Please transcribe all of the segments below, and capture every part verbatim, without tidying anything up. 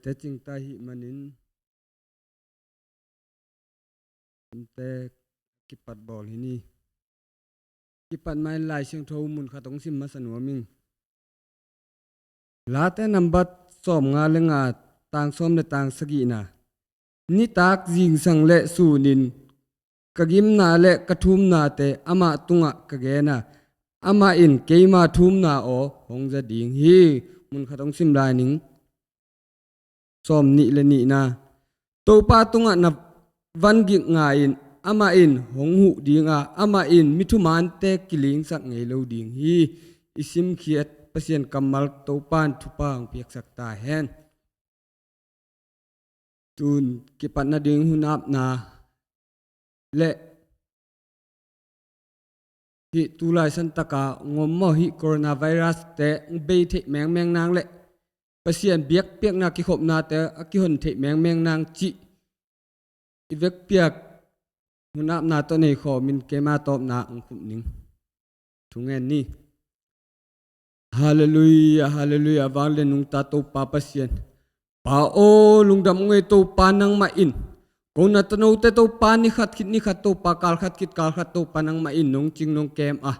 te cingta hih manin, te kipat bawl hi ni. Kipat mai Lai Siangtho mun khat hong sim masa nuam ing. Late nambat sawmnga le nga, tang sawm le tang sagihna. Nitak zingsang le sunin ka gimna le ka thumnate amah tungah ka gen a, amah in keima thumna aw hong za ding hi. Mun khat hong sim lai ning. Sawmnih le nihna. Topa tungah na van gik nga-in, amah in hong huh ding a, amah in mi thumante kilingsak ngei lo ding hi. I simkhiat Pasian kammal Topa in thupha hong piaksak ta hen. Tun kipat nading hun apna le hih tulai santaka ngom maw, hih coronavirus te bei theih mengmeng nang le Pasian biakpiakna kikhopnate a kihon theih mengmeng nang cih i vekpiak hun apna tawh nei khawmin keima tawpna hong khup ning. Thungen ni. Halleluiah, halleluiah, vanglian nungta Topa Pasian. Pa aw, lungdam ung ei Topa nangmah in. Ko na tanote Topa ni khat khit ni khat Topa, kal khat khit kal khat Topa nangmah in nong cing nong kem a.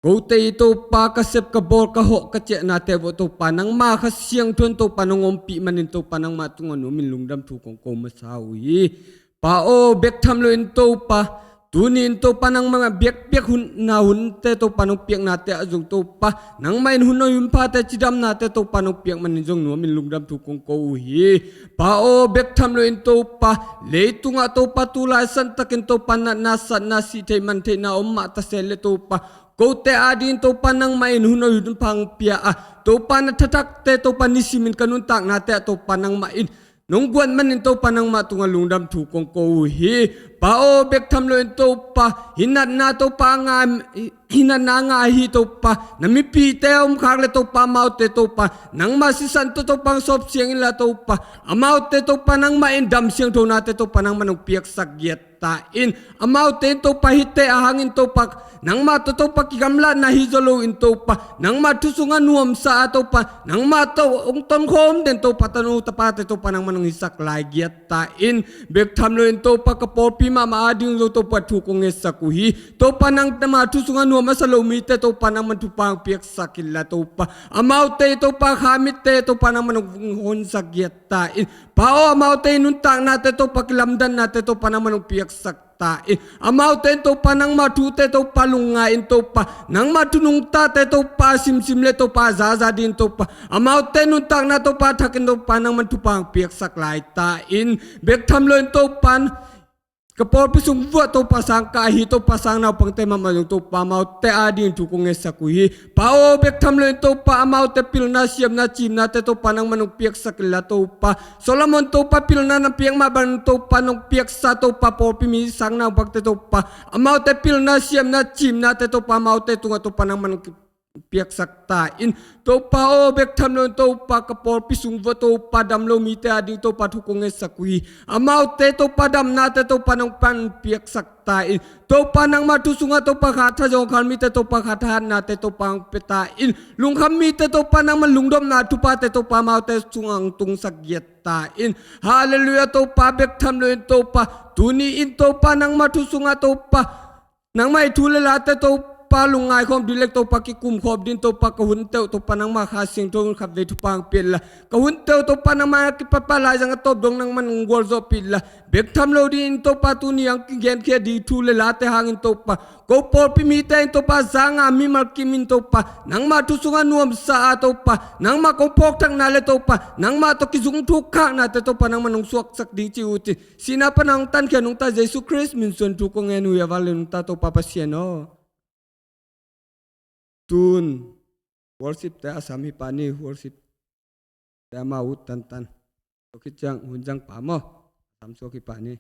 Kote i Topa ka sep ka bawl ka hawh ka ciahnate vawh Topa nangma Kha Siangtho in Topa nong ompih manin Topa nangmah tungah nuamin lungdam thu kong ko masa uh hi. Pa aw, bek tham loin Topa, tuni in Topa nangmah biakpiak hun na hunte Topa nong piaknate ah zong Topa nangmah in hun hoi hun phate cidamnate Topa nong piak manin zong nuamin lungdam thu kong ko uh hi. Pa aw, bek tham loin Topa, leitungah Topa tulai santakin Topa natna satna sih theih man theihna om mah ta se le Topa, kote adingin Topa nangmah in hun hoi hun pha hong pia a, Topa na thatakte Topa nisimin ka nuntaknate ah Topa nangmah in nong guan manin Topa nangmah tungah lungdam thu kong ko uh hi. Pa aw, bek tham loin Topa, hinatna Topa a nga, hinatna a nga ahi Topa, na mipite a om khak le Topa amaute Topa nangmah sisan tawh Topa hong sawp siang inla Topa, amaute Topa nangmah in dam siangthonate Topa nangmah nong piaksak giat ta in, amaute in Topa hihte ahangin Topa nangmah tawh Topa kigamlatna hi zaw loin Topa nangmah thu sungah nuamsa a Topa nangmah tawh hong tonkhawm den Topa tanu tapate Topa nangmah nong hisak lai giat ta in, bek tham loin Topa ka pawlpi mahmah ading zong Topa thu kong ngetsak uh hi. Topa nangmah thu sungah nuam a sa lo mite Topa nangmah thupha hong piaksak inla Topa, amaute Topa kha mitte Topa nangmah nong honsak giat ta in, Pa aw, amaute i nuntaknate Topa kilamdannate Topa nangmah nong piaksak ta in, amaute in Topa nangmah thute Topa lungngai in Topa nangmah thu nungtate Topa simsim le Topa zaza dingin Topa amaute nuntakna Topa thakin Topa nangmah thupha hong piaksak lai ta in, bek tham loin Topa ka pawlpi sung vuah Topa sang ka ahi Topa sang naupangte mahmah zong Topa amaute adingin thu kong ngetsak uh hi. Pa aw, bek tham loin Topa amaute pilna siamna cimnate Topa nangmah nong piaksak inla Topa, Solomon Topa pilna na piak mah bang Topa nong piaksa Topa pawlpi mi sang naupangte Topa amaute pilna siamna cimnate Topa amaute tungah Topa nangmah nong piaksak ta in, Topa aw, bek tham loin Topa ka pawlpi sung vuah Topa dam lo mite ading Topa thu kong ngetsak uh hi. Amaute Topa damnate Topa nong pan piaksak ta in, Topa nangmah thu sungah Topa khattha zawngkhal mite Topa khattha hatnate Topa hong pia ta in, lungkham mite Topa nangmah lungdamna thuphate Topa amaute sungah hong tungsak giat ta in. Halleluiah, Topa bek tham loin Topa, tuni in Topa nangmah thu sungah Topa nangmah i thu le late Topa lungngai khawm ding le Topa kikum khawm ding Topa ka hunte uh Topa nangmah Kha Siangtho in khatvei thupha hong pia inla, ka hunte uh Topa nangmah a kipatpah laizang a tawp dong nangmah nong gualzawhpih inla, bek tham lo dingin Topa tuni a hong kigenkhia ding thu le late hangin Topa ko pawlpi mite in Topa zanga mimal kimin Topa nangmah thu sungah nuamsa a Topa nangmah kong phawkthakna le Topa nangmah tawh kizung thuk khaknate Topa nangmah nong suaksak ding ci uh cin, sihna pan a hong tankhia nungta Jesu Khrist min suang thu kong ngen uh hi. A vanglian nungta Topa Pasian aw. Tun worship te a sam hi pah ni, worship te amau ut tantan. Tua khit ciang hun zang pah maw, a sam suak hi pah ni.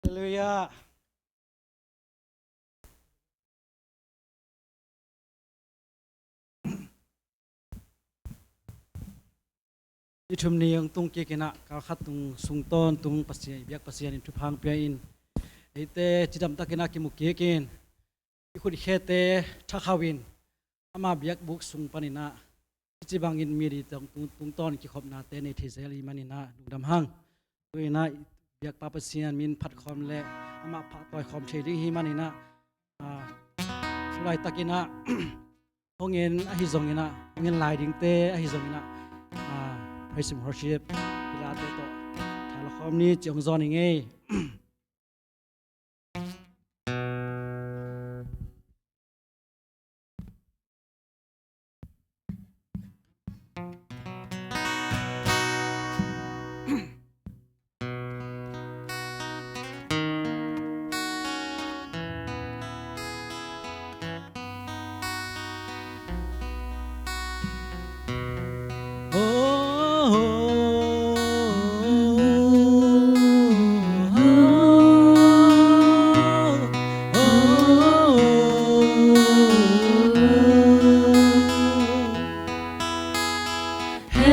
Halleluiah. Ni thum ni hong tung kik in ah, kal khat tung sung tawntung Pasian, biak Pasian in thupha hong pia in, eite cidamtak in ah kimu kik in, i khutkhete thakhauh in, ama biakbuk sung panin ah, hih ci bangin mi li tungtawn kikhopnate nei thei zel ahih manin ah lungdam hang. Tu-in ah biakpa Pasian min phatkhawm le amah pahtawi khawm thei ding ahih manin ah, ah, tu laitakin ah hong en ahi zongin ah, hong en lai dingte ahi zongin ah, ah, praise and worship i late tawh tha la khawm ni ci hong zawn ing ei.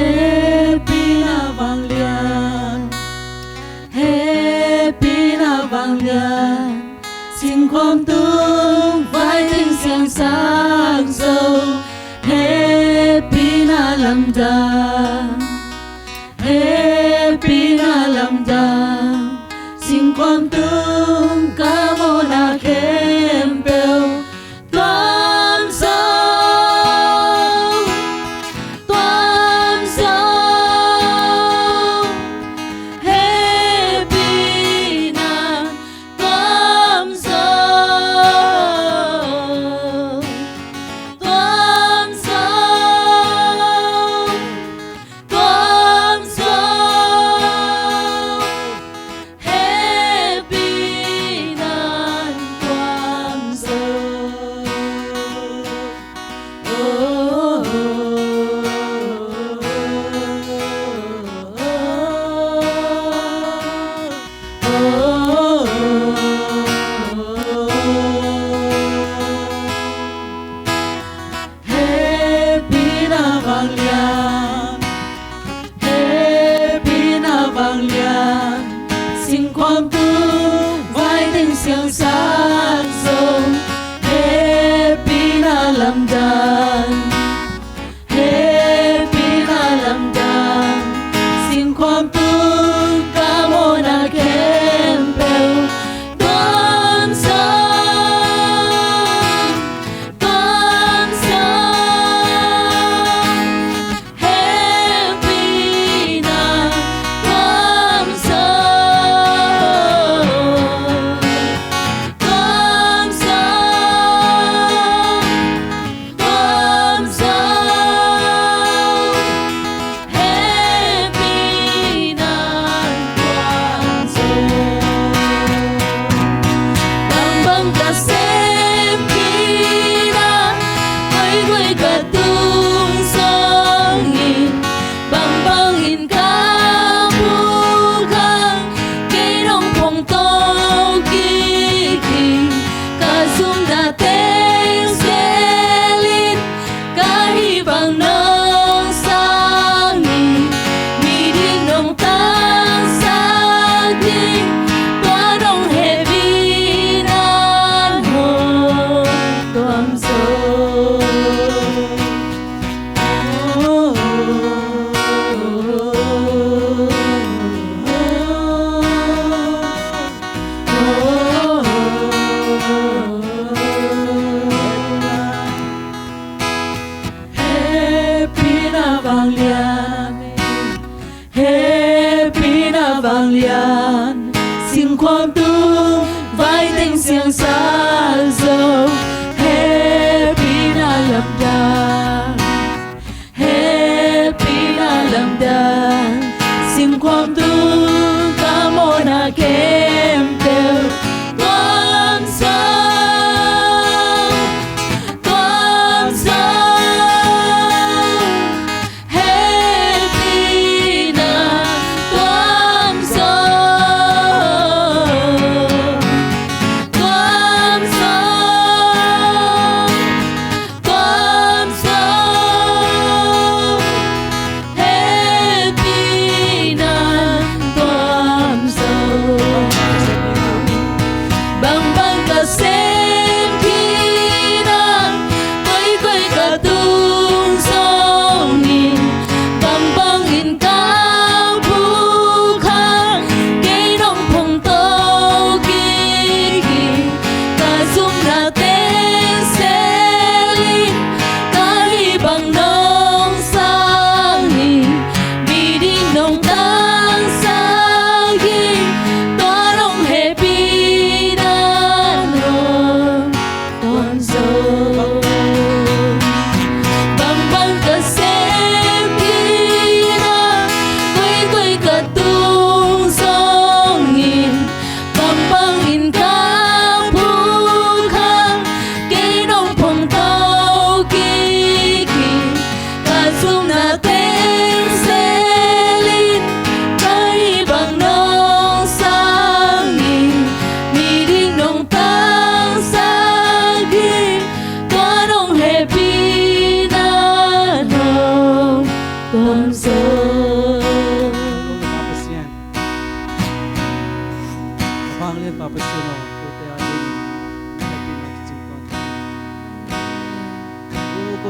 Hehpihna vanglian, hehpihna vanglian, singkhuam tung vai teng siangsak zo, hehpihna lamdang, hehpihna lamdang, singkhuam tung ka mawhna khempeuh tuam zo, tuam zo, hehpihna tuam zo, tuam zo, tuam zo. Hehpihna tuam zo. Oh, oh, oh, oh, oh, oh. Hehpihna vanglian, hehpihna vanglian, singkhuam tung vai teng siangsak zo, hehpihna lamdang, hehpihna lamdang, singkhuam tung ka mawhna khempeuh tuam zo, tuam zo, hehpihna tuam zo, tuam zo,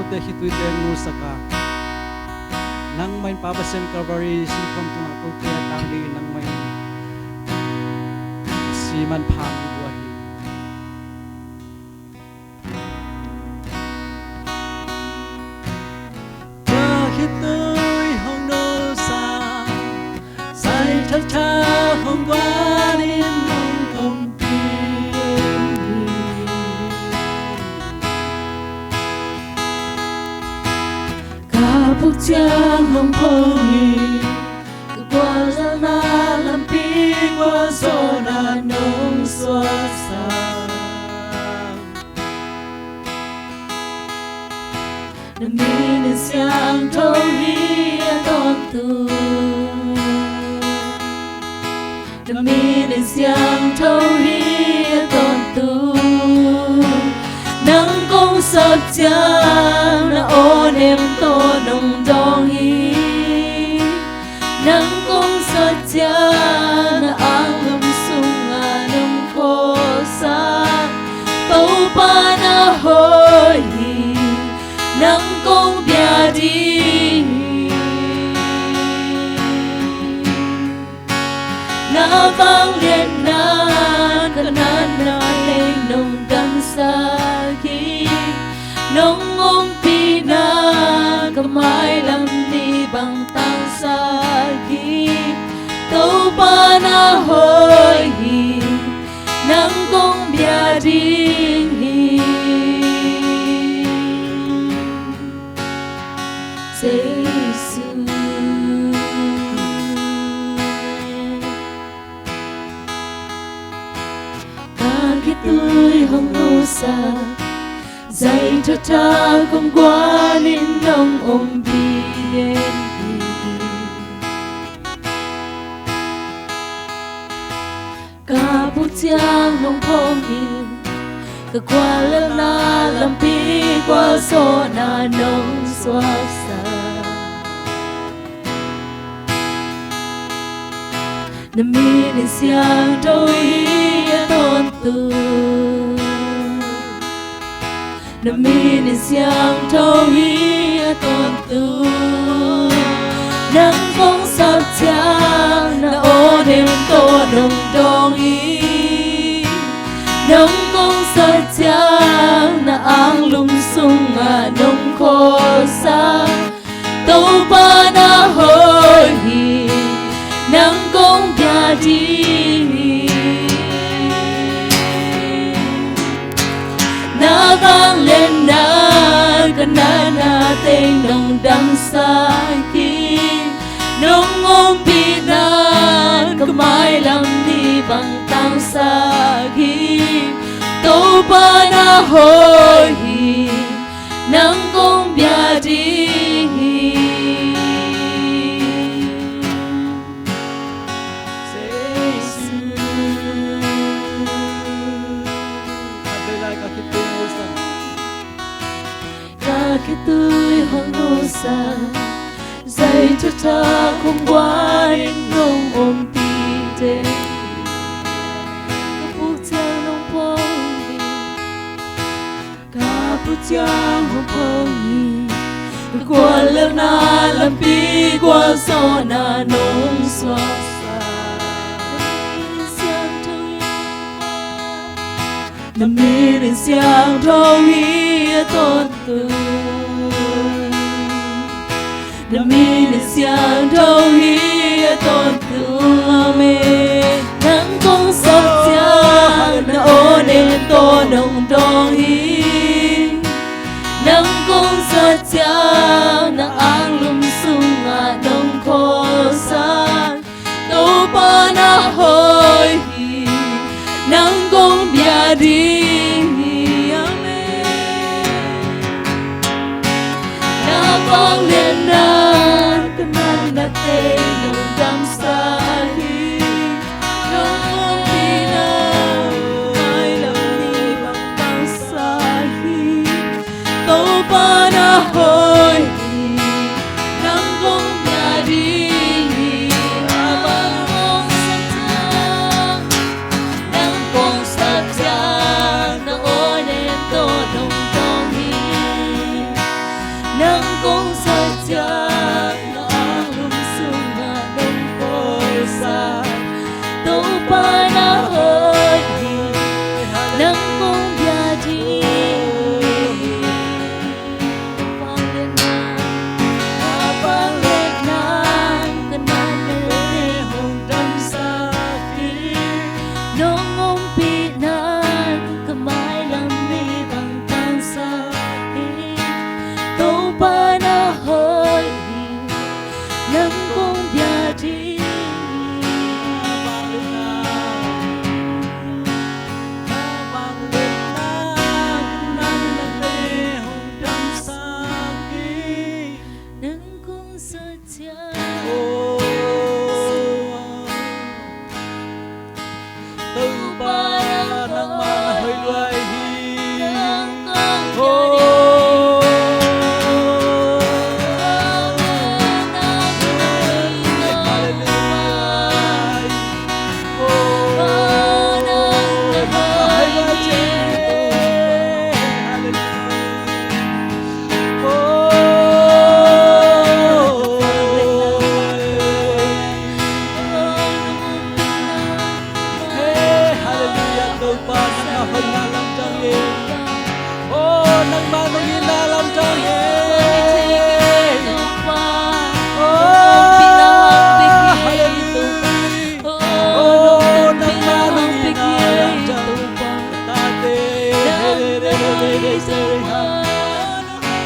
Tua khitui teng musak a, nangmah in Pa Pasian Calvary singkhuam tungah kote a tang dingin nangmah in si manpha nong guah hi. Ka khitui hong nusa, zai thakthak hong guan in nong ompih hi. Ka puk ciang nong phong hi, ka gualzawhna lampi gualzawhna nong suaksak. Na min in siangtho hi a tawntung. Na min in siangtho hi a tawntung. Nang kong sak ciang na aw nem tawh nong dawng hi. Nang kong sak ciang na anglum sungah nong khuasak. Topa na hoih hi, nang kong bia ding hi. Na vangliatna ka natna teng nong damsak hi. Nong ompihna ka mailam ni bang tangsak hi. Topa na hoih hi, nang kong bia ding hi. Jesu. Ka khitui hong nusa, zai thakthak kong guan in nong ompih den hi. Ka puk ciang nong phong hi, ka gualzawhna lampi gualzawhna nong suaksak. Na min in siangtho hi a tawntung. Na min in siangtho hi a tawntung. Nang kong sak ciang na aw nem tawh nong dawng hi. Nang kong sak ciang na anglum sungah nong khuasak. Topa na hoih hi, nang kong bia ding hi. Na vangliatna ka natna teng nong damsak hi. Nong ompihna ka mailam ni bang tangsak hi. Topa na hoih hi, nang kong bia ding hi. Jesu. Ka khitui hong nusa, ka khitui hong nusa, zai thakthak kong guan in nong ompih den hi. Ka puk ciang nong phong hi. Ka puk ciang hong phong hi. Ka gualzawhna lampi gualzawhna nong suaksak. Na min in siangtho hi a tawntung. Na min in siangtho hi a tawntung. Amen. Nang kong sak ciang na aw nem tawh nong dawng hi. Nang kong sak ciang na anglum sungah nong khuasak. Topa na hoih hi, nang kong bia ding hi. Amen. Na vangliatna ka natna teng nong damsak hi. Nong ompihna mailam ni bang tangsak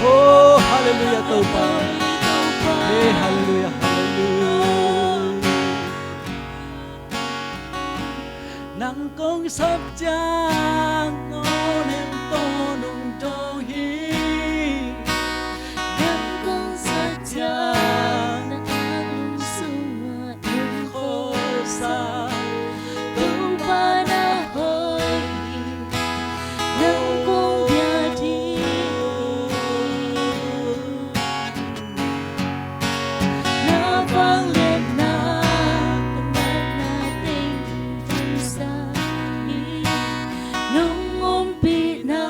Oh, halleluiah, Topa. Hey, halleluiah, halleluiah. Nang kong sap ciang, aw, nang tawh nong dawng hi. Nang kong sap ciang, na anglum sungah nong khuasa. Topa na hoih hi, nang kong bia ding hi. Na vangliatna, ka natna teng damsak hi. Nong ompihna,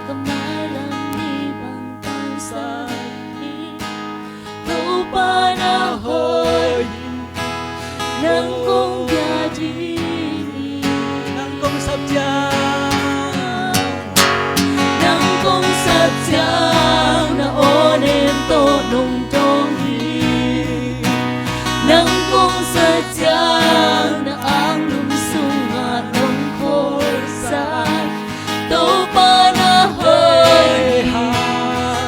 ka mailam hi bang tangsak hi. Topa na hoih hi, nang kong bia ding hi. Nang kong sap ciang, nang kong sap ciang, na aw nem tawh nong dawng hi. Nang kong sap ciang, na anglum sungah nong khuasa. Topa na hoih hi,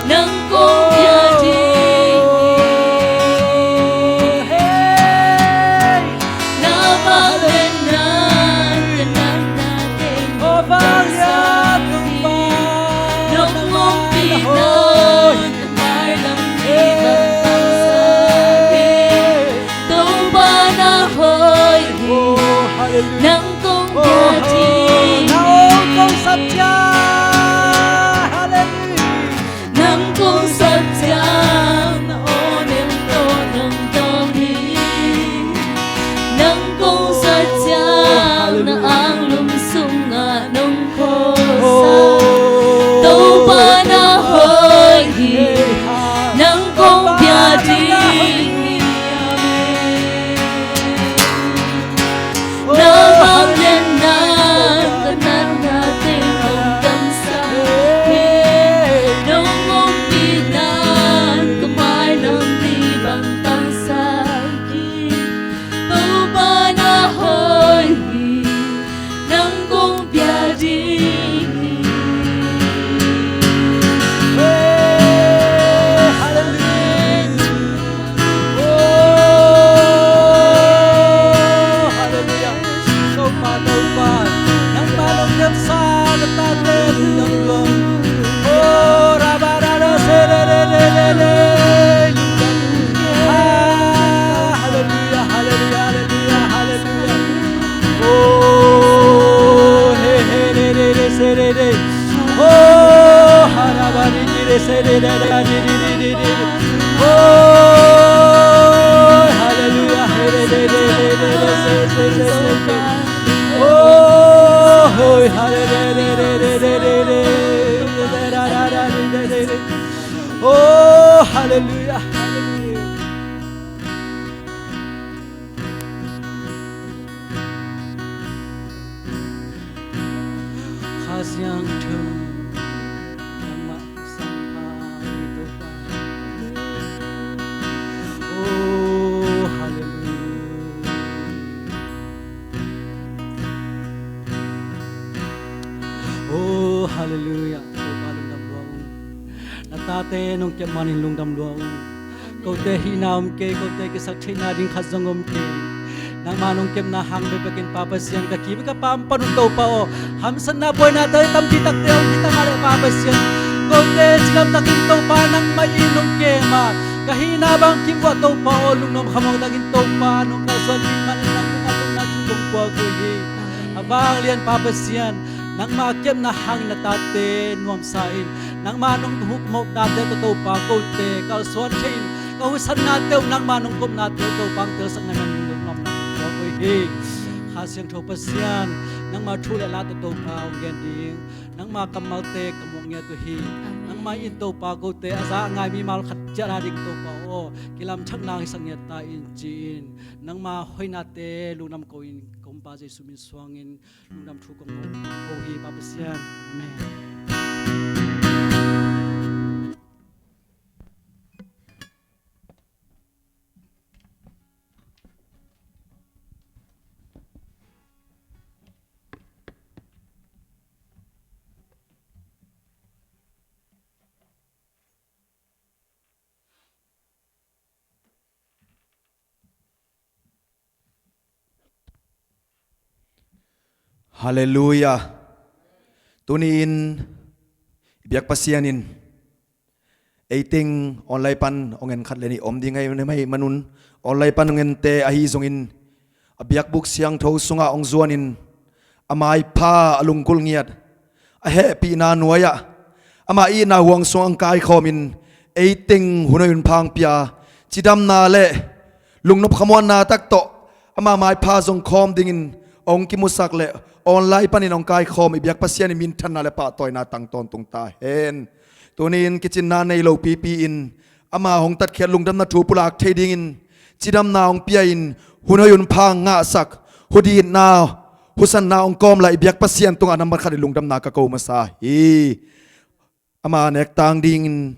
nang kong bia ding hi. Na vangliatna, ka natna teng damsak hi. Nong ompihna, ka mailam hi bang tangsak hi. Topa na hoih hi, nang kong bia ding hi. Nang kong sap ciang, halleluiah. Nang kong sap ciang, na aw nem tawh nong dawng hi. Nang kong sap ciang, na anglum sungah nong khuasa. Topa na hoih hi, nang kong bia ding hi. Na vangliatna, ka natna teng damsak hi. Nong ompihna, ka mailam hi bang tangsak hi. Topa na hoih hi, nang kong bia ding hi. Hey, halleluiah. Oh, halleluiah. Topa, Topa, nangmah nong kepsa na tate lungdam lua. Oh, rabba, rabba, se, re, re, re, re, re. Ah, halleluiah, halleluiah, halleluiah, halleluiah. Oh, hey, hey, re, re, re, se, re, re. Oh, harabari, re, se, re, re, re, re, re, re, re. Oh, halleluiah, hey, re, re, re, re, re, re, se, se, se, se, se. Oh, hoi, halleluiah, re, re, re, re, re, re, re, ra, ra, ra, re, re, re, re. Oh, halleluiah, halleluiah. Kha Siangtho, nangmah sampha hi Topa. Oh, halleluiah. Oh, halleluiah. Topa lungdam lua ung. Na tate nong kep manin lungdam lua ung. Kote hihna om kei, kote kisaktheihna ding khat zong om kei. Nangmah nong kepna hang bekbekin Pa Pasian, ka ki bek ka pam pan un Topa aw. Hamsatna buainate tampi takte om hi ta mah leh Pa Pasian, kote cidamtakin Topa nangmah in nong kem a, ka hihna bangkim uah Topa aw, lungnuam khamawk takin Topa nong kalsuan ding manin nang tungah lungna thu kong puak uh hi. A vanglian Pa Pasian, nangmah kepna hangin na tate nuamsa in, nangmah nong hukmawhnate tawh Topa kote kalsuan thei in, ka huhsatnate uh nangmah nong kopnate uh Topa hong telsak na manin lungnuamna kong puak uh hi. Kha Siangtho Pasian, nangmah thu le la tawh Topa hong gen ding, nangmah kammalte ka muak ngiat uh hi. Amen. Nangmah in Topa kote a za a ngai mimal khat ciat a ding Topa aw, kilamthakna hisak ngiat ta in ci-in, nangmah hoihnate lungdam ko in ka Hong Pa Jesuh min suangin lungdam thu kong ko hi Pa Pasian. Amen. Halleluiah. Tuni-in i biak Pasian in eiteng online pan hong en khat le nih om ding ahi mah hi manun, online pan hong ente ahi zongin a biakbuk siangtho sungah hong zuanin a maipha, a lunggulh ngiat, a hehpihna nuai-ah ama itna huang sungah hong kaikhawmin eiteng hun hoih hun pha hong pia, cidamna le lungnop khamuanna tak tawh ama maipha zong khawm dingin hong kimusak le online panin hong kaikhawm i biak Pasian in minthanna le pahtawina tang tawntung ta hen. Tuni-in kicinna nei lo pipi-in ama hong tatkhiat lungdamna thu pulak thei dingin cidamna hong pia-in hun hoih hun pha hong ngahsak, huditna, husanna hong kawm lai i biak Pasian tungah nambat khat i lungdamna ka ko masa hi. Ama nektang dingin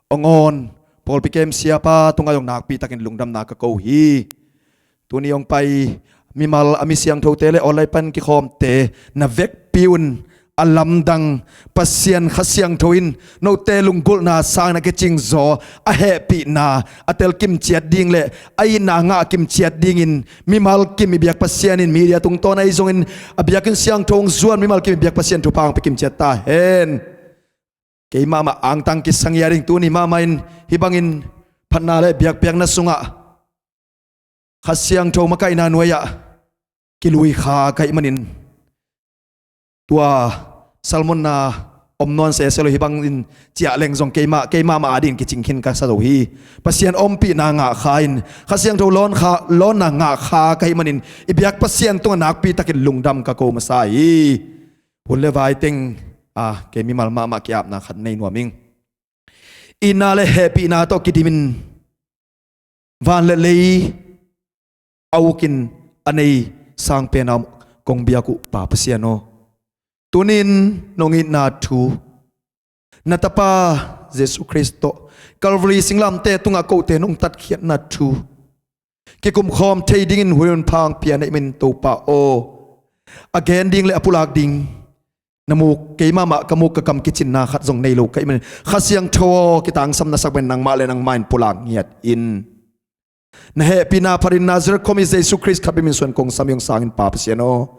hong awn pawlpi kem siapa tungah zong nakpi takin lungdamna ka ko hi. Tuni hong pai mimal a mi siangthote le online pan kikhawmte na vekpi un a lamdang Pasian Kha Siangtho in note lunggulhna sangin a kicingzaw, a hehpihna a telkim ciat ding le a itna ngah kim ciat dingin mimal kim i biak Pasian in media tungtawn ahi zongin a biakinn siangtho hong zuan mimal kim i biak Pasian thupha hong pia kim ciat ta hen. Keimah mah angtang kisa ngiat ing. Tuni mahmah in hih bangin phatna le biakpiakna sungah Kha Siangtho makaihna nuai-ah kilui kha ka hih manin tua salmonna om nuam sese lo, hih bangin ciah leng zong keimah, keimah mah adingin kicing khin ka sa zo hi. Pasian ompihna ngah kha in, Kha Siangtho lawn kha, lawnna ngah kha ka hih manin i biak Pasian tungah nakpi takin lungdam ka ko masa hi. Hun le vai teng, a, kei mimal mahmah ki-apna khat nei nuam ing. Itna le hehpihna tawh kidimin van le lei a ukin a nei sangpen a om kong biak uh Pa Pasian aw, tuni-in nong itna thu, na Tapa Jesu Khrist tawh Calvary singlamteh tungah kote nong tatkhiatna thu kikumkhawm thei dingin hun hoih hun pha hong pia na hih manin Topa aw, a gen ding le a pulak ding na muk, keimah mah ka muk, ka kam kicinna khat zong nei lo ka hih manin Kha Siangtho aw, kitangsam na sak bangin nangmah le nangmah in pulak ngiat in. Na hehpihna phatin Nazareth khuami Jesu Khrist khat bek min suang kong sam hi, hong sang in Pa Pasian aw.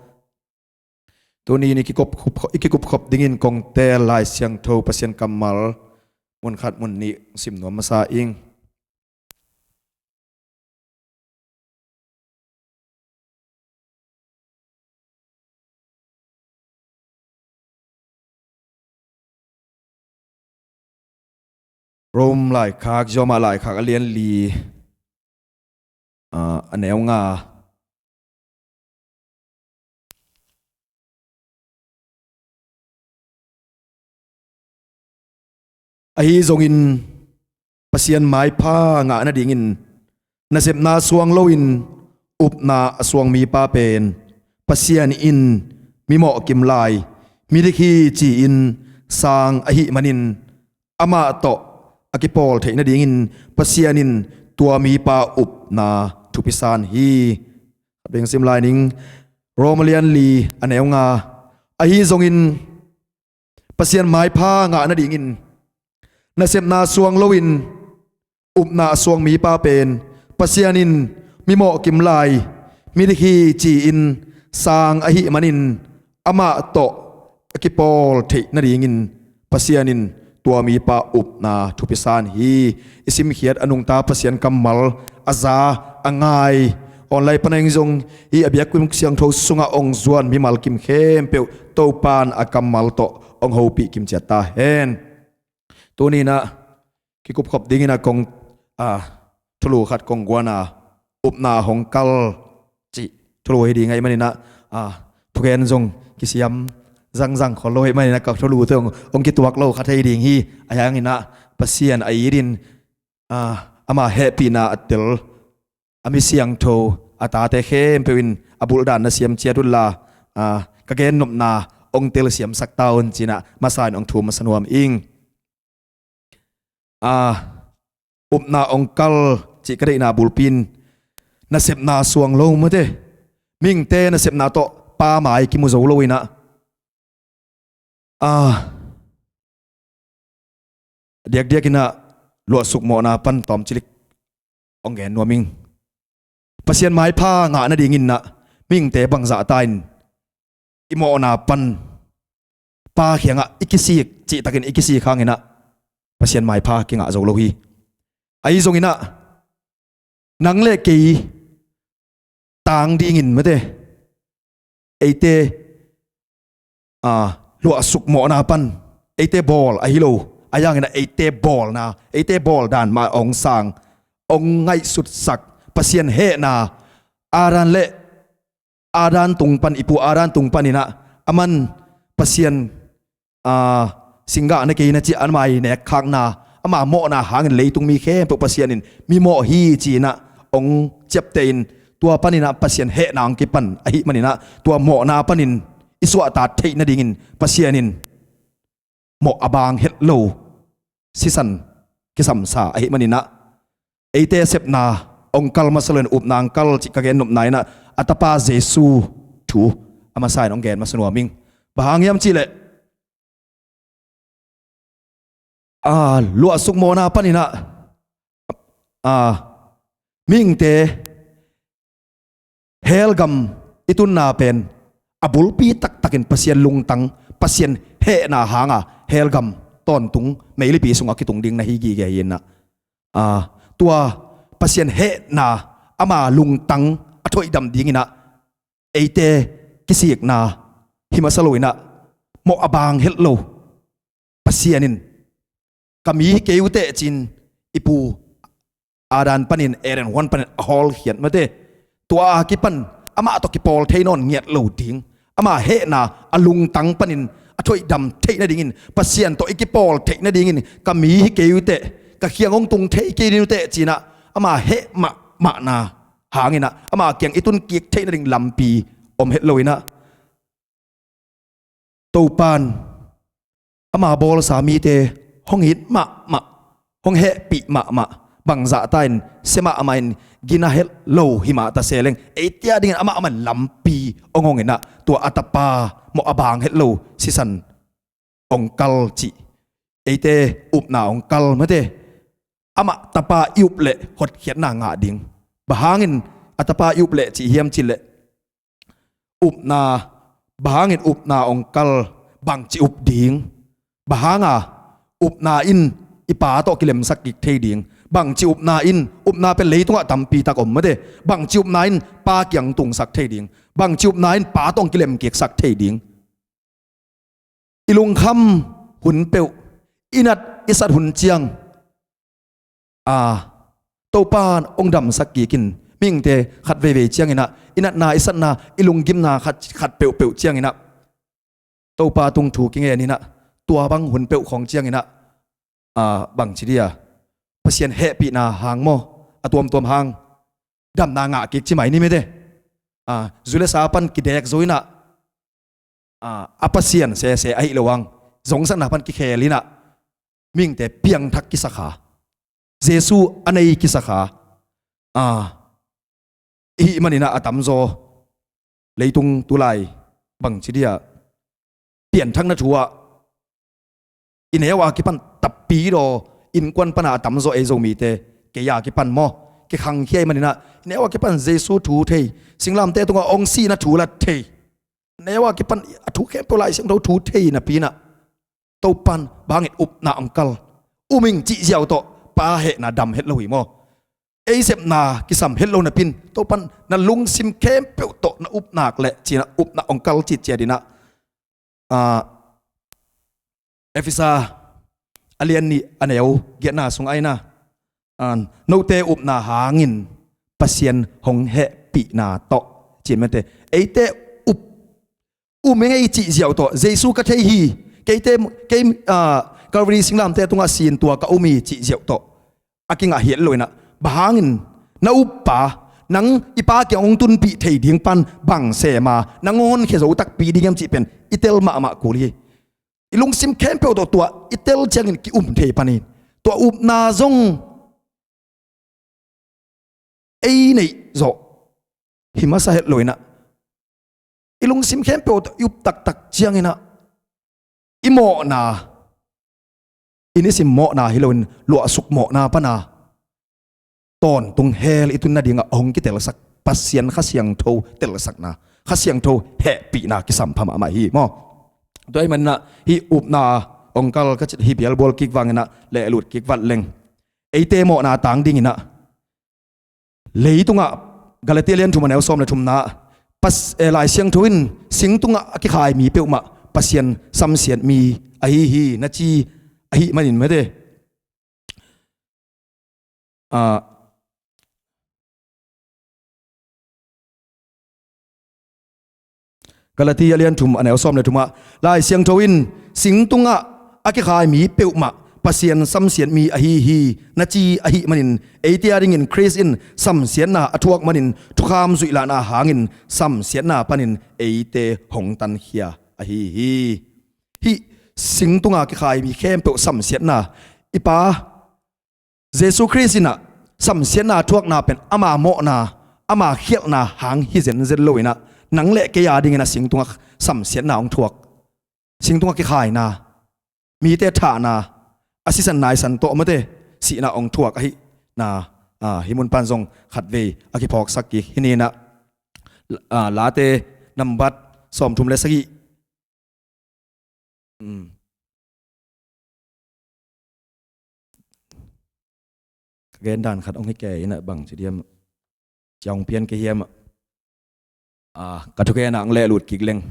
Tuni-in i kikup, i kikupkhop dingin kong teel Lai Siangtho Pasian kammal mun khat mun nih sim nuam masa ing. Rom laikhak, Rom laikhak a lian li, a, a neu nga. Ahi zongin Pasian maipha ngah nadingin nasepna suang loin upna a suang mipa pen Pasian in mimawh kim lai, midik hi ci-in sang ahih manin amah tawh a kipawl theih nadingin Pasian in tua mipa upna thupisan hi. Khat beng sim lai ning. Rom a lian li a neu nga. Ahi zongin Pasian maipha ngah nadingin nasepna suang loin upna a suang mipa pen Pasian in mimawh kim lai, midik hi ci-in sang ahih manin amah tawh a kipawl theih nadingin Pasian in tua mipa upna thupisan hi. I simkhiat a nungta Pasian kammal a za, a ngai, online pan a ing zong hi a biakinn siangtho sungah hong zuan mimal kim khempeuh Topan a kammal tawh hong hopih kim ciat ta hen. Tuni-in ah kikupkhop dingin ah kong, a, thulu khat kong guan a, upna hong kal cih thulu hi ding ahih manin ah, a, thugen zong kisiam zangzang khol lo ahih manin ah ka thulute hong, hong kituak lo kha thei ding hi. Ahi hangin ah Pasian a it in, a, ama hehpihna a tel a mi siangtho a tate khempeuh in a bulhdan na siam ciat unla, a, ka gennopna hong telsiamsak ta un ci-in ah masa in hong thum masa nuam ing. A, upna hong kal cih ka deihna bulpi in nasepna suang lo mate, mihingte nasepna tawh pa mai kimu zo lo in ah, a, diakdiak in ah luahsuk mawhna pan tawm cilik hong gen nuam ing. Pasian maipha ngah nadingin ah mihingte bangzah ta in i mawhna pan Pa kiangah i kisik cihtakin i kisik hanginah Pasian maipha kingah zo lo hi. Ahi zonginah nang le kei tang dingin mate, eite a luahsuk mawhna pan eite bawl ahi lo. Ahi hanginah eite bawlna, eite bawl dan mah hong sang, hong ngaihsutsak Pasian hehna, Adam le Adam tung pan, i pu Adam tung paninah aman Pasian a singgah na kei na cih ama i nekkhakna, ama mawhna hangin leitung mi khempeuh Pasian in mi mawh hi cinah hong ciapteh in, tua paninah Pasian hehna hong kipan ahi maninah tua mawhna panin i suahtak theih nadingin Pasian in mawh a bang het lo sisan kisamsa ahi maninah eite sepna hong kal masa loin upna hong kal cih ka gen nopna inah a tapa Jesu thu a masa in hong gen masa nuam ing. Bang hang hiam cihleh a luahsuk mawhna paninah a mihingte hell gam i tunna pen a bulpi taktakin Pasian lungtang, Pasian hehna hanga hell gam tawntung meilipi sungah kitung ding na hi gige hi inah a tua Pasian hehna ama lungtang a thoihdam dinginah eite kisikna hi masa loinah mawh a bang het lo. Pasian in ka mi hi kei uh teh cin i pu Adam panin Eden huan panin a hawlkhiat mate. Tua a kipan amah tawh kipawl thei nawn ngiat lo ding, ama hehna a lungtang panin a thoihdam theih nadingin Pasian tawh i kipawl theih nadingin ka mi hi kei uh teh, ka khiang hong tung thei kei ding uh teh cinah ama heh mahmahna hanginah ama kiang i tun kik theih nading lampi om het loinah Topan ama bawlsa mite hong it mahmah, hong hehpih mahmah, bangzahta in sia mahmah in gina het lo himah ta seleng eite a dingin amah aman lampi hong honginah tua a tapa mawh a bang het lo sisan hong kal cih eite upna hong kal mate. Amah tapa i up leh hotkhiatna ngah ding. Bang hangin a tapa i up leh cih hiam cihleh upna, bang hangin upna hong kal, bangci up ding? Bang hanga upna in i pa tawh kilemsak kik thei ding? Bangci upna in, upna pen leitungah tampi tak om mate. Bangci upna in pa kiang tungsak thei ding? Bangci upna in pa tawh hong kilemkiksak thei ding? I lungkham hun peuh, i nat i sat hun ciang a Topan hong damsak kikin mihingte khat veivei cianginah i natna i satna i lunggimna khat, khat peuhpeuh cianginah Topa tung thu kingeninah tua bang hun peuh khawng cianginah a bangci dia Pasian hehpihna hang maw, a tuamtuam hang damna ngah kik ci mai ni mate. A zu le sa pan kidek zo inah a, a Pasian sese ahi lo ang, zongsakna pan kikhel inah mihingte piangthak kisakha, Jesu a nei kisakha a, ihi maninah a tamzaw leitung tulai bangci dia pianthakna thu ah i neu a kipan tappi daw, innkuan pana a tamzaw ei Zomite kei a kipan maw, kikhangkhia i maninah i neu a kipan Jesu thu thei, singlamteh tungah hong sihna thu lat thei, neu a kipan a thu khempeuh Lai Siangtho thu thei napi inah Topan bang hangin upna hong kal? Um ing cih ziau tawh pa hehna dam het lo hi maw? Ei sepna kisam het lo napi in Topan na lungsim khempeuh tawh na upna leh cinah upna hong kal citciat inah a, Efesa a lian nih a neu giatna sungah inah a, note upna hangin Pasian hong hehpihna tawh, ci mate. Eite up, um ing ei cih ziau tawh Jesu ka thei hi, keite, kei a, Calvary singlamteh tungah sin tua ka um hi cih ziau tawh a kingah hiat lo inah, bang hangin na uppa, nang i pa kiang hong tunpih thei ding pan bang sema nang hong honkhia zo takpi ding hiam cih pen i tel mahmah kul hi. I lungsim khempeuh tawh tua i tel ciangin ki-um thei panin tua upna zong ei neih zawh hi masa het lo inah i lungsim khempeuh tawh i up taktak cianginah i mawhna, i nisim mawhna hi loin luahsuk mawhna pana tawntung hell i tun nadingah hong kitelsak Pasian Kha Siangtho telsakna, Kha Siangtho hehpihna kisam pha mahmah hi maw. Tua ahih maninah hih upna ong kal ka cih hih bialbual kik vanginah lehlut kik vat leng, eite mawhna tang dinginah leitungah Galati a lian thum a neu sawm le thumna ah Pas-, eh, Lai Siangtho in singtungah a kikhai mi peuhmah Pasian samsiat mi ahi hi na ci ahih manin mate. Ah, Galati a lian thum a neu sawm le thumah Lai Siangtho in singtungah a kikhai mi peuhmah Pasian samsiat mi ahi hi na ci ahih manin eite a dingin Khrist in samsiatna a thuak manin thukham zuihlahna hangin samsiatna panin eite hong tankhia ahi hi. Hih singtunga kikhai mi khempeuh samsiatna i Pa Jesu Khrist inah samsiatna thuakna pen ama mawhna, ama khialhna hang hi zenzen loinah nang le kei a dinginah singtungah samsiatna hong thuak, singtungah kikhaina, mite thahna, a sisan naisan tawh mate sihna hong thuak ahihna, ah, hih mun pan zong khatvei a kiphawksak kik hi ninah, ah, Late nambat sawmthum le sagih. Um. Ka gen dan khat hong hi kei inah bang ci diam, cia hong pian kei hiam ah. Ah, ka thugenah hong lehlut kik leng.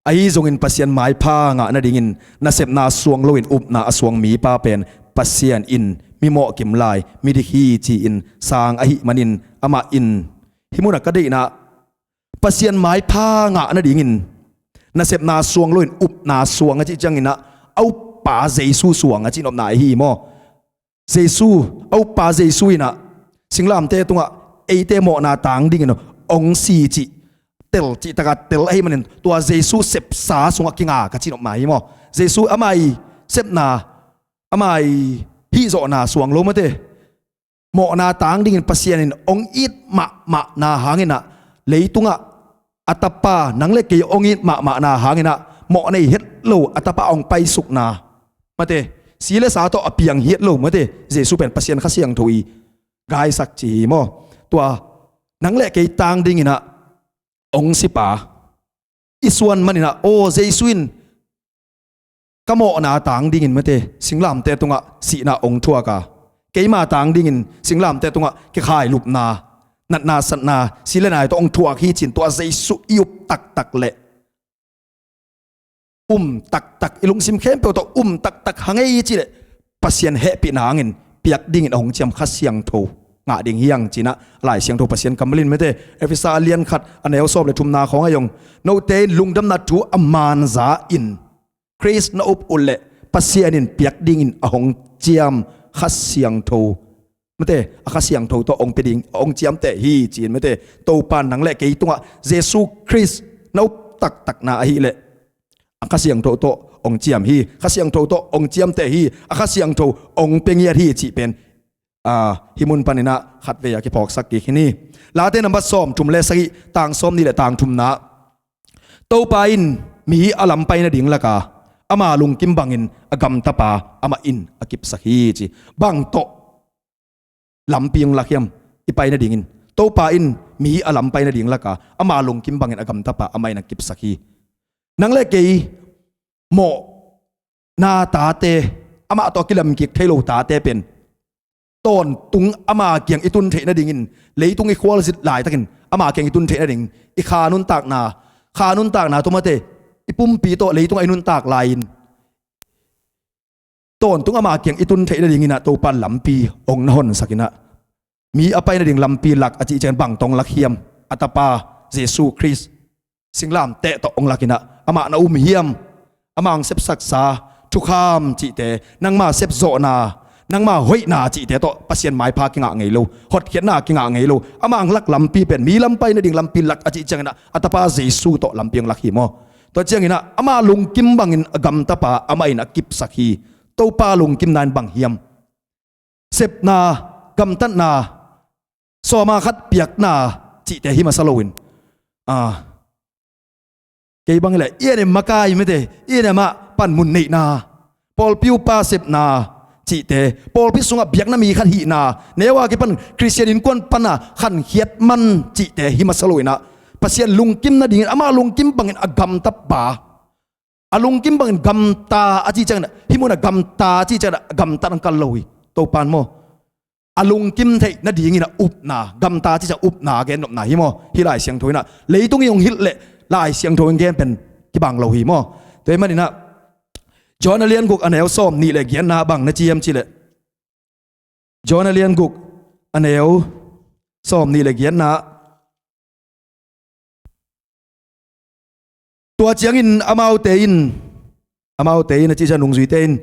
Ahi zongin Pasian maipha ngah nadingin nasepna suang loin upna a suang mipa pen Pasian in mi mawhkim lai, mi dik hi ci-in sang ahih manin amah in hih munah ka deihna Pasian maipha ngah nadingin nasepna suang loin upna suang a cih cianginah a uppa Jesu suang a cihnopna ahi maw. Jesu, a uppa Jesu inah singlamteh tungah eite mawhna tang dingin hong si cih tel, cihtakah tel ahih manin tua Jesu sepsa sungah kinga ka cihnopna hi maw. Jesu ama i sepna, ama i hihzawhna suang lo mate. Mawhna tang dingin Pasian in hong it mahmahna hanginah leitungah a tapa nang le kei hong it mahmahna hanginah mawh nei het lo a tapa hong paisukna mate, si le sa tawh a piang hiat lo mate, Jesu pen Pasian Kha Siangtho i gaisak ci hi maw. Tua nang le kei tang dinginah hong sipa i suan maninah aw Jesu in ka mawhna tang dingin mate singlamteh tungah sihna hong thuak a, keima tang dingin singlamteh tungah kikhai lupna, natna satna, si le nai tawh hong thuak hi cin tua Jesu i up taktak le um taktak, i lungsim khempeuh tawh um taktak hang ei cileh Pasian hehpihna hangin piak dingin a hong ciam Kha Siangtho ngah ding hiang cinah Lai Siangtho Pasian kammal in mate Efesa a lian khat a neu sawm le thumna khawng a hi ong, note in lungdamna thu a manza in Khrist na up uh leh Pasian in piak dingin a hong ciam Kha Siangtho mate, a Kha Siangtho tawh hong pia ding, hong ciamteh hi ci-in mate, Topa nang le kei tungah Jesu Khrist na up taktakna ahih leh a Kha Siangtho tawh hong ciam hi, Kha Siangtho tawh hong ciamteh hi, a Kha Siangtho hong pia ngiat hi cih pen, ah, hih mun paninah khatvei a kiphawksak kik hi ni. Late nambat sawmthum le sagih, tang sawmnih le tang thumna, Topa in mi a lam pai nading laka ama lungkim bangin a gamtapa amah in a kipsak hi ci. Bang tawh lampi hong lak hiam i pai nadingin? Topa in mi a lam pai nading laka ama lungkim bangin a gamtapa amah in a kipsak hi. Nang le kei mawhna tate, amah tawh a kilemkik thei lo tate pen tawntung ama kiang i tun theih nadingin, leitung i khualzin laitakin ama kiang i tun theih nading i kha nuntakna, kha nuntakna tawh mate i pumpi tawh leitungah i nuntak lai-in tawntung ama kiang i tun theih nadinginah Topa lampi hong na honsakinah mi a pai nading lampi lak a cih ciangin bang tawh hong lak hiam? A tapa Jesu Khrist singlamteh tawh hong lakinah amah na um hiam? Amah hong sepsaksa thukham cihte, nangma sepzawhna, nangma hoihna cihte tawh Pasian maipha kingah ngei lo, hotkhiatna kingah ngei lo. Amah hong lak lampi pen mi lam pai nading lampi lak a cih cianginah a tapa Jesu tawh lampi hong lak hi maw. Tua cianginah ama lungkim bangin a gamtapa amah in a kipsak hi. Topa lungkimna in bang hiam? Sepna, gamtatna, sawma khat piakna cihte hi masa loin, ah, kei bang hileh i en em makai mate, i en em ah panmun neihna, pawlpi upa sepna cihte, pawlpi sungah biakna mi khat hihna, neu a kipan Khristian innkuan pana khankhiat man cihte hi masa loinah Pasian lungkim nadingin, ama lungkim bangin a gamta pa, a lungkim bangin gamta a cih ciangin, hih munah gamta a cih ciangin a gamtat hong kal lo hi. Topa'n maw, a lungkim theih nadingin a upna, gamta a cih ciang upna a gennopna hi maw. Hih Lai Siangtho in ah, leitung i hong hilh leh Lai Siangtho in gen pen kibang lo hi maw. Tua ahih manin ah, Johan a lian guk a neu sawm nih le giatna bang na ci hiam cih leh, Johan a lian guk a neu sawm nih le giatna. Tua ciangin amaute in, amaute in a cih ciang nungzuite in,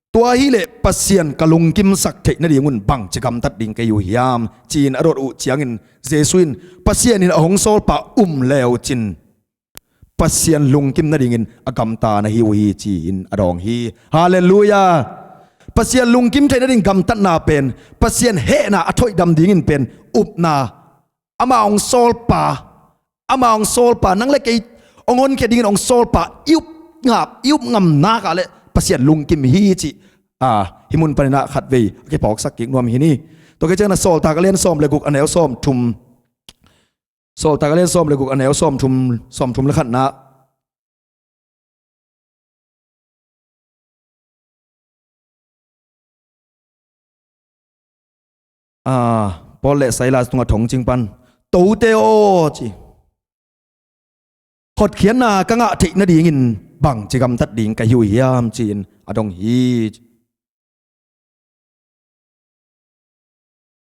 tua hileh Pasian ka lungkimsak theih nadingun bangci gamtat ding ka hi uh hiam, ci-in a dot uh ciangin Jesu in, Pasian in a hong sawlpa um le uh cin Pasian lungkim nadingin a gamta na hi uh hi, ci-in a dawng hi. Halleluiah. Pasian lungkim theih nading gamtatna pen, Pasian hehna a thoihdam dingin pen upna, ama hong sawlpa, ama hong sawlpa, nang le kei hong honkhia dingin hong sawlpa i up ngap, i up ngam nakah leh Pasian lungkim hi cih, a, hih mun panin ah khatvei a kiphawksak kik nuam hi ni. Tua kei ciangin a Sawltak a lian sawm le guk a neu sawm thum, Sawltak a lian sawm le guk a neu sawm thum, sawm thum le khatna. A, Paul le Silas tungah thong cing pan, tote aw, ci, hotkhiatna ka ngah theih nadingin bangci gamtat ding ka hi uh hiam, ci-in a dong hi.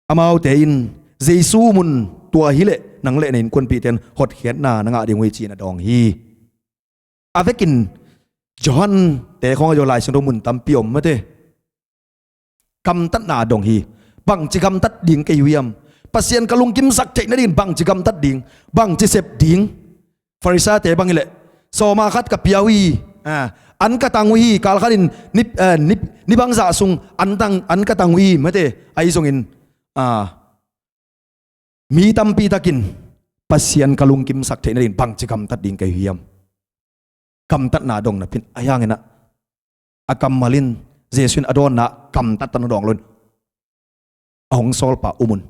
Amaute in, Jesu mun tua hileh nang le na innkuanpihte in hotkhiatna na ngah ding uh hi, ci-in a dawng hi. A vekin Johan te khawng a zaw Lai Siangtho mun tampi om mate. Gamtatna a dong hi. Bangci gamtat ding ka hi uh hiam? Pasian ka lungkimsak theih nadingin bangci gamtat ding, bangci sep ding. Pharisee-te bang hileh, sawma khat ka pia uh hi, a, an ka tang uh hi, kal khatin ni, a, ni, ni bangzah sung an tang, an ka tang uh hi, mate, ahi zongin, a, mi tampi takin Pasian ka lungkimsak theih nadingin bangci gamtat ding ka hi uh hiam? Gamtatna a dong napi-in, ahi hangin ah, a kammal in, Jesu in a dawnna ah gamtat tawh na dawng loin, a hong sawlpa um un.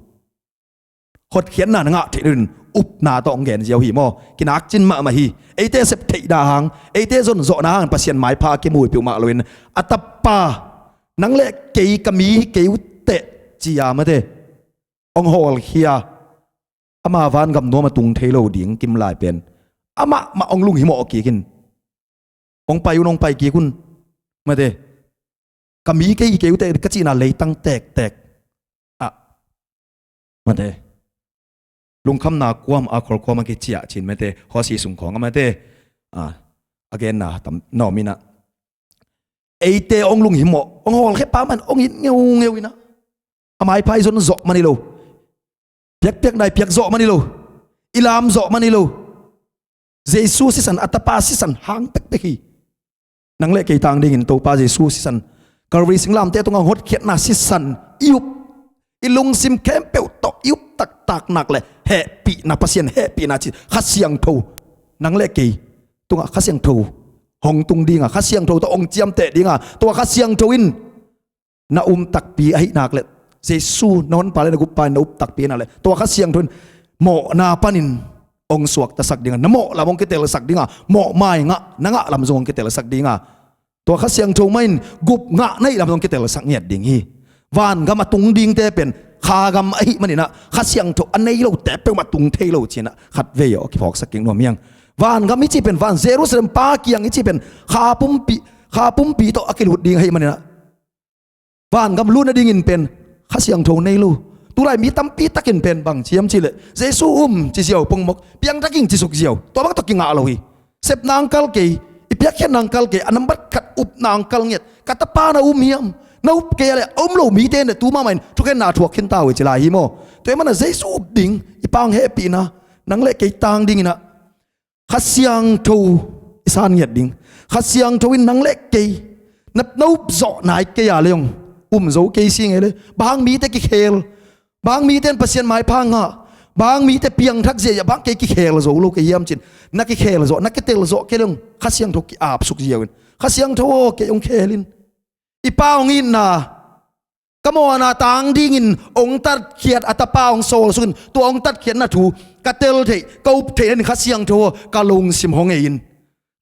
Hotkhiatna na ngah theih nadingin upna tawh hong gen ziau hi maw. Kinak cin mahmah hi. Eite sep theihna hang, eite zonzawhna hang Pasian maipha a kimuipih uh mah loin, a Tapa, nang le kei ka mi hi kei uh teh, ci-a mate, hong hawlkhia, ama vangam nuam a tung thei lo ding kimlai pen, amah mah hong lunghimawh kik in. Hong pai un, hong pai kik un, mate. Ka mi kei hi kei uh teh ka cihna leitang tektek ah, mate, lungkhamna kuamah, kholkuamah kiciah cin mate, Hosea sung khawng ah mate, a, a genna tam na om in ah, eite hong lunghimawh, hong hawlkhia pa mah in hong it ngeungeu in ah, a maipha i zon zawh man hi lo, piakpiakna i piak zawh man hi lo, i lam zawh man hi lo. Jesu sisan, a Tapa sisan hang pekpek hi. Nang le kei tang dingin Topa Jesu sisan, Calvary singlamteh tungah hotkhiatna sisan i up, i lungsim khempeuh tawh i up taktak nak leh hehpihna, Pasian hehpihna ci, Kha Siangtho, nang le kei tungah Kha Siangtho hong tung ding a, Kha Siangtho tawh hong ciamteh ding a, tua Kha Siangtho in na um takpi ahih nak leh, Jesu na honpa le na guppa in na up takpi ahih nak leh, tua Kha Siangtho in mawhna panin hong suaktasak ding a, na mawh lam hong kitelsak ding a, mawhmai ngah, na ngah lam zong hong kitelsak ding a, tua Kha Siangtho mah in gup ngah na hih lam zong kitelsak ngiat ding hi. Vangam a tung dingte pen kha gam ahih manin ah, Kha Siangtho a nei lote peuhmah tung thei lo ci-in ah khatvei aw a kiphawksak kik nuam hi hang. Vangam i cih pen, van Jerusalem pa kiang i cih pen, kha pumpi, kha pumpi tawh a kilut ding ahih manin ah, vangam lut nadingin pen Kha Siangtho nei lo. Tulai mi tampi takin pen bang ci hiam cih leh, Jesu um ci ziau pongmawk, piangthak ing ci suk ziau, tua bang tawh kingah lo hi. Sepna hong kal kei, i piakkhiatna hong kal kei, a nambat khat upna hong kal ngiat, ka Tapa na um hiam? Na up kei a leh, a um lo mite in leh tu mahmah in thukhenna thuak khin ta uh hi ci lai hi maw. Tua ahih manin ah Jesu up ding, i Pa hong hehpihna, nang le kei tang dingin ah Kha Siangtho i san ngiat ding. Kha Siangtho in nang le kei, na, na up zawh nai kei a leh zong, um zo kei si ngei leh, bang hang mite kikhel, bang hang mite in Pasian maipha ngah, bang hang mite piangthak ziahziah, bang hang kei kikhel zo lo ka hiam ci-in, na kikhel zawh, na kitel zawh kei leh zong, Kha Siangtho ki-ap suk ziau in. Kha Siangtho aw, kei hong khel in. I Pa hong itna, Ka muanna tang dingin hong tatkhiat a tapa hong sawl sungin tua hong tatkhiatna thu ka tel theih, ka up theih nading Kha Siangtho aw, ka lungsim hong ei in.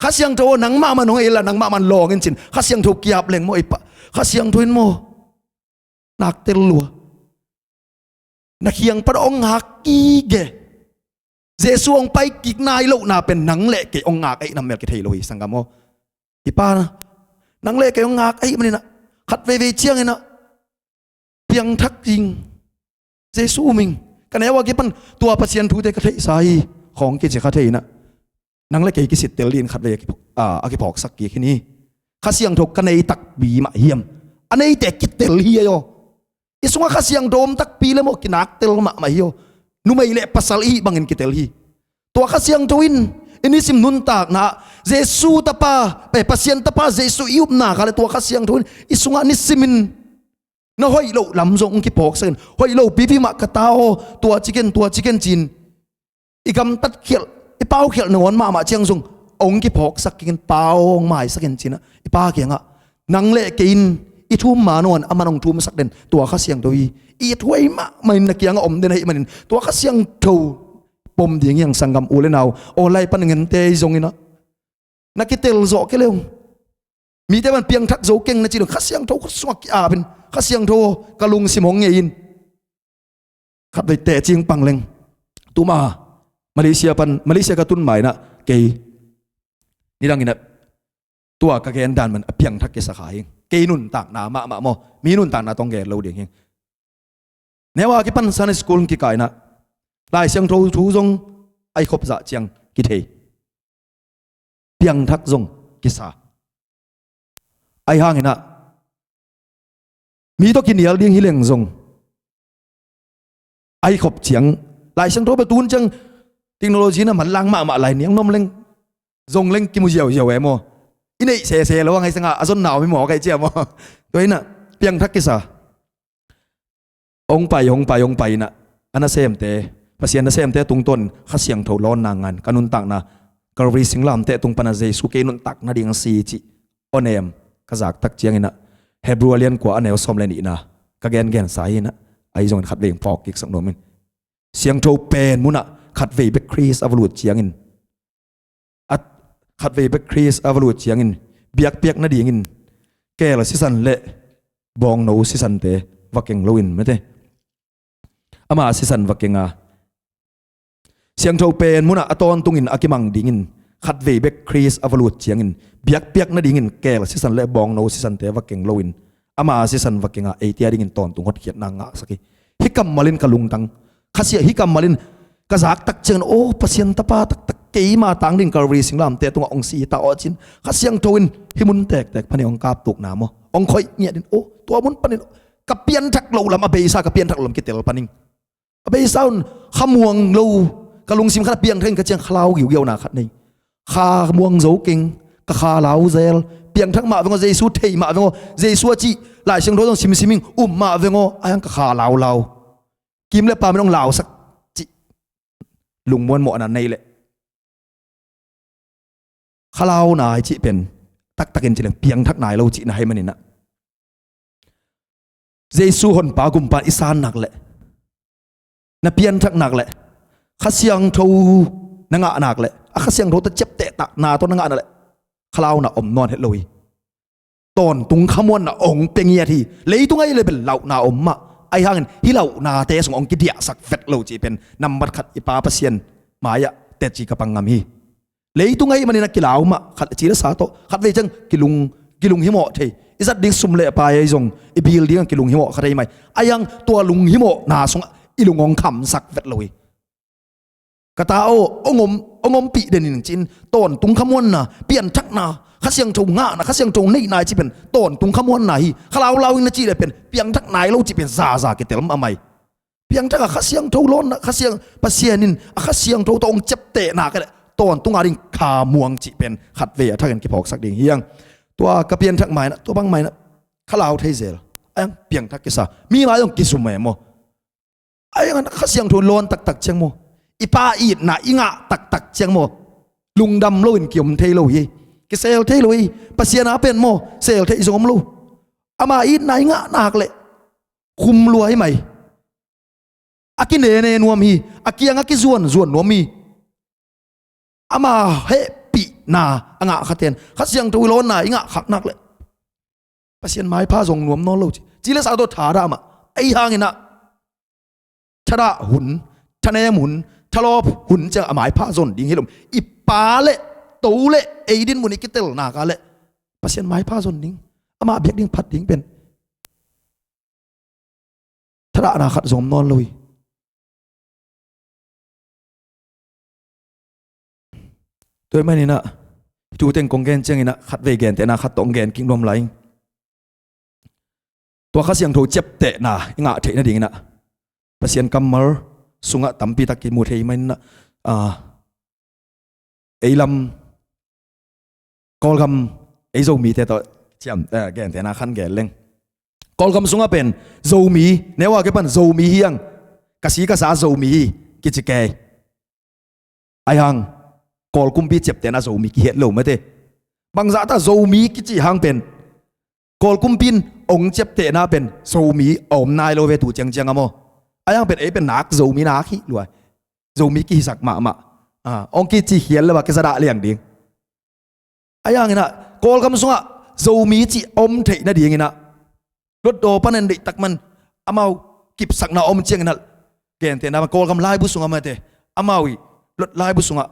Kha Siangtho aw, nangmah man hong ei inla, nangmah man lawng in ci-in Kha Siangtho kiap leng maw, ei Pa. Kha Siangtho in maw, nak tel lua. Na kiang pan hong ngak gige. Jesu hong pai kik nai lohna pen nang le kei hong ngak ahih nam mel kithei lo hi, sanggam aw. I Pa, nang le kei hong ngak ahih manin ah, khat veivei ciangin ah, piangthak ding, Jesu um ing. Ka neu a kipan tua Pasian thute ka theihsa hi, khawng kici kha thei in ah, nang le kei kisittel dingin khatvei a kiphawk, a, a kiphawksak kik hi ni. Kha Siangtho ka nei takpi mah hiam? A neite kitel hi ei aw. I sungah Kha Siangtho om takpi le maw, kinaktel mahmah hi aw. Numei le pasal i hih bangin kitel hi. Tua Kha Siangtho in i nisim nuntakna ah Jesu Tapa, eh, Pasian Tapa Jesu i upna kha le tua Kha Siangtho in i sungah nisimin na hoih loh lam zong hong kiphawksak in, hoih lo pipi mah ka ta aw, tua ci ken, tua ci ken ci-in i gamtat khialh, i paukhialh nangawn mahmah ciang zong hong kiphawksak kik in, Pa aw, hong maisak in ci-in ah, i Pa kiangah nang le kei in i thum ma nawn a man hong thumsak den tua Kha Siangtho hi. I thuai mahmah in na kiangah om den ahih manin tua Kha Siangtho pom ding hi hang, sanggam u le nau. Aw, lai pan ngente i zongin ah na kitel zawh kei le hong, mite pan piangthak zo keng na ci dong, Kha Siangtho khut sungah ki-ap in, Kha Siangtho aw, ka lungsim hong ei in. Khatvei teci hong pang leng. Tuma Malaysia pan, Malaysia ka tun ma in ah kei nidang in ah tua ka gen dan man a piangthak kisa kha hi. Kei nuntakna mahmah maw, mi nuntakna tawh hong gen lo ding hi. Neu a kipan Sunday school kikah in ah Lai Siangtho thu zong a i khop zah ciang kithei, piangthak zong kisa. Ahi hangin ah mi tawh kinial ding hi leng zong a i khop ciang, Lai Siangtho bel tun ciang technology na manlang mahmah lai, niang nuam leng, zong leng kimu ziauziau e maw. I neih sese lo a ngaisang a, a zonna om hi maw, ka hih ciang maw. Tua in ah piangthak kisa. Hong pai, hong pai, hong pai in ah, a nasemte, Pasian nasemte tungtawn Kha Siangtho lawnna ngan, ka nuntakna Calvary singlamteh tung pan a Jesu kei nuntak nading a si cih awnem ka zak tak ciangin ah, Hebrew a lian kua a neu sawm le nihna ka gengensa hi in ah, ahi zongin khatvei hong phawk kiksak nuam ing. Siangtho pen munah khatvei bek Khrist a va lut ciangin, a khatvei bek Khrist a va lut ciangin biakpiak nadingin keel sisan le bawngno sisante va keng loin, mete, ama sisan va keng a, Siangtho pen munah a tawntungin a kimang dingin khatvei bek Khrist a va lut ciangin biakpiak nadingin keel sisan le bawngno sisante va keng loin ama sisan va keng a, eite a dingin tawntung hotkhiatna ngahsak hi. Hih kammal in ka lungtang. Kha Siang, hih kammal in ka zak tak ciangin, aw, Pasian Tapa taktak keima tang ding Calvary singlamteh tungah hong si hi ta aw cin, Kha Siangtho in hih mun tektek panin hong kaptukna maw, hong khoih ngiat in, aw, tua mun panin ka pianthak loh lam, a beisa ka pianthak loh lam kitel paning. A beisa un khamuang lo, ka lungsim khat a piangthak in ka ciang khalau giugiauna khat nei. Khamuang zo keng, ka khalau zel, piangthak mah veng aw, Jesu thei mah veng aw, Jesu a cih Lai Siangtho zong simsim ing, um mah veng aw, ahi hang ka khalaulau. Kim le pam in hong lausak cih lungmuanmawhna nei leh khalauna i cih pen taktakin ci leng piangthak nai lo cihna hi manin ah, Jesu Honpa Gumpa i san nak leh, na pianthak nak leh, Kha Siangtho na ngah nak leh, a Kha Siangtho tawh ciaptehna tawh na ngah nak leh, khalauna om nawn het lo hi. Tawntung khamuanna hong pia ngiat hi. Leitung ah i le bel lauhna om mah, ahi hangin hih lauhnate sung hong kidiahsak vet lo cih pen nambat khat i Pa Pasian mai-ah teci ka pang ngam hi. Leitung ahih manin a kilau mah, khat ci le sa tawh, khatvei ciang kilung, kilunghimawh thei. I zat ding sum le pai ahi zong, i bil ding a kilunghimawh kha thei mai. Ahi hang tua lunghimawhna sungah i lung hong khamsak vet lo hi. Ka ta aw, hong om, hong ompih den in cin, tawntung khamuanna, pianthakna, Kha Siangtho ngahna, Kha Siangtho neihna i cih pen tawntung khamuanna hi. Khalaulau in na cih le pen piangthak nai lo cih pen zaza kitel mah mai. Piangthak a Kha Siangtho lawnna, Kha Siang, Pasian in a Kha Siangtho tawh hong ciaptehna kei leh tawntung a ding khamuang cih pen khatvei a thakin kiphawksak ding hi hang. Tua ka pianthak mai-in ah, tua bang mai-in ah khalau thei zel. Ahi hang piangthak kisa. Mi mai zong kizum e maw. Ahi hang Kha Siangtho lawn taktak ciang maw, i Pa itna i ngah taktak ciang maw, lungdam loin kiom thei lo hi. Kisel thei lo hi. Pasian a pen maw, sel thei zong om lo. Ama itna i ngah nak leh khum lua hi mai. A kinene nuam hi. A kiang a kizuan zuan nuam hi. Ama hehpihna a ngah khaten Kha Siangtho i lawnna i ngah khak nak leh Pasian maipha zong nuam nawn lo ci. Ci le sa tawh thadah mah. Ei hangin ah thadah hun, thanem hun, thalawp hun ciang a maipha zon ding hi lo. I Pa le To le ei dinmun i kitel nak a leh Pasian maipha zon ding, ama biak ding phat ding pen thadahna khat zong om nawn lo hi. Tua ahih manin ah, hih thu teng kong gen ciangin ah, khatvei gentehna khat tawh hong gen kik nuam lai ing. Tua Kha Siangtho ciaptehna i ngah theih nadingin ah, Pasian kammal sungah tampi tak kimu thei manin ah, ah, ei lam Kawlgam, ei Zomite tawh ciam, eh, gentehna khat gen leng. Kawlgam sungah pen Zomi, neu a kipan Zomi hi hang, ka si ka sa Zomi hi kici kei. Ahih hang Kawl kumpi ciaptehna Zomi kihet lo mate. Bangzah ta Zomi kici hang pen Kawl kumpi in hong ciaptehna pen Zomi a om nai lo ve tu ciangciang a maw. Ahih hang pen ei pen nak Zomi nak hi lua. Zomi kihisak mahmah. Ah, hong kici khial le ba kizadah liang ding. Ahih hangin ah Kawlgam sungah Zomi cih om theih nadingin ah Hlutdaw panin deihtak man amau kipsakna om ciangin ah, gentehna Kawlgam laibu sungah mate, amau i Hlutdaw laibu sungah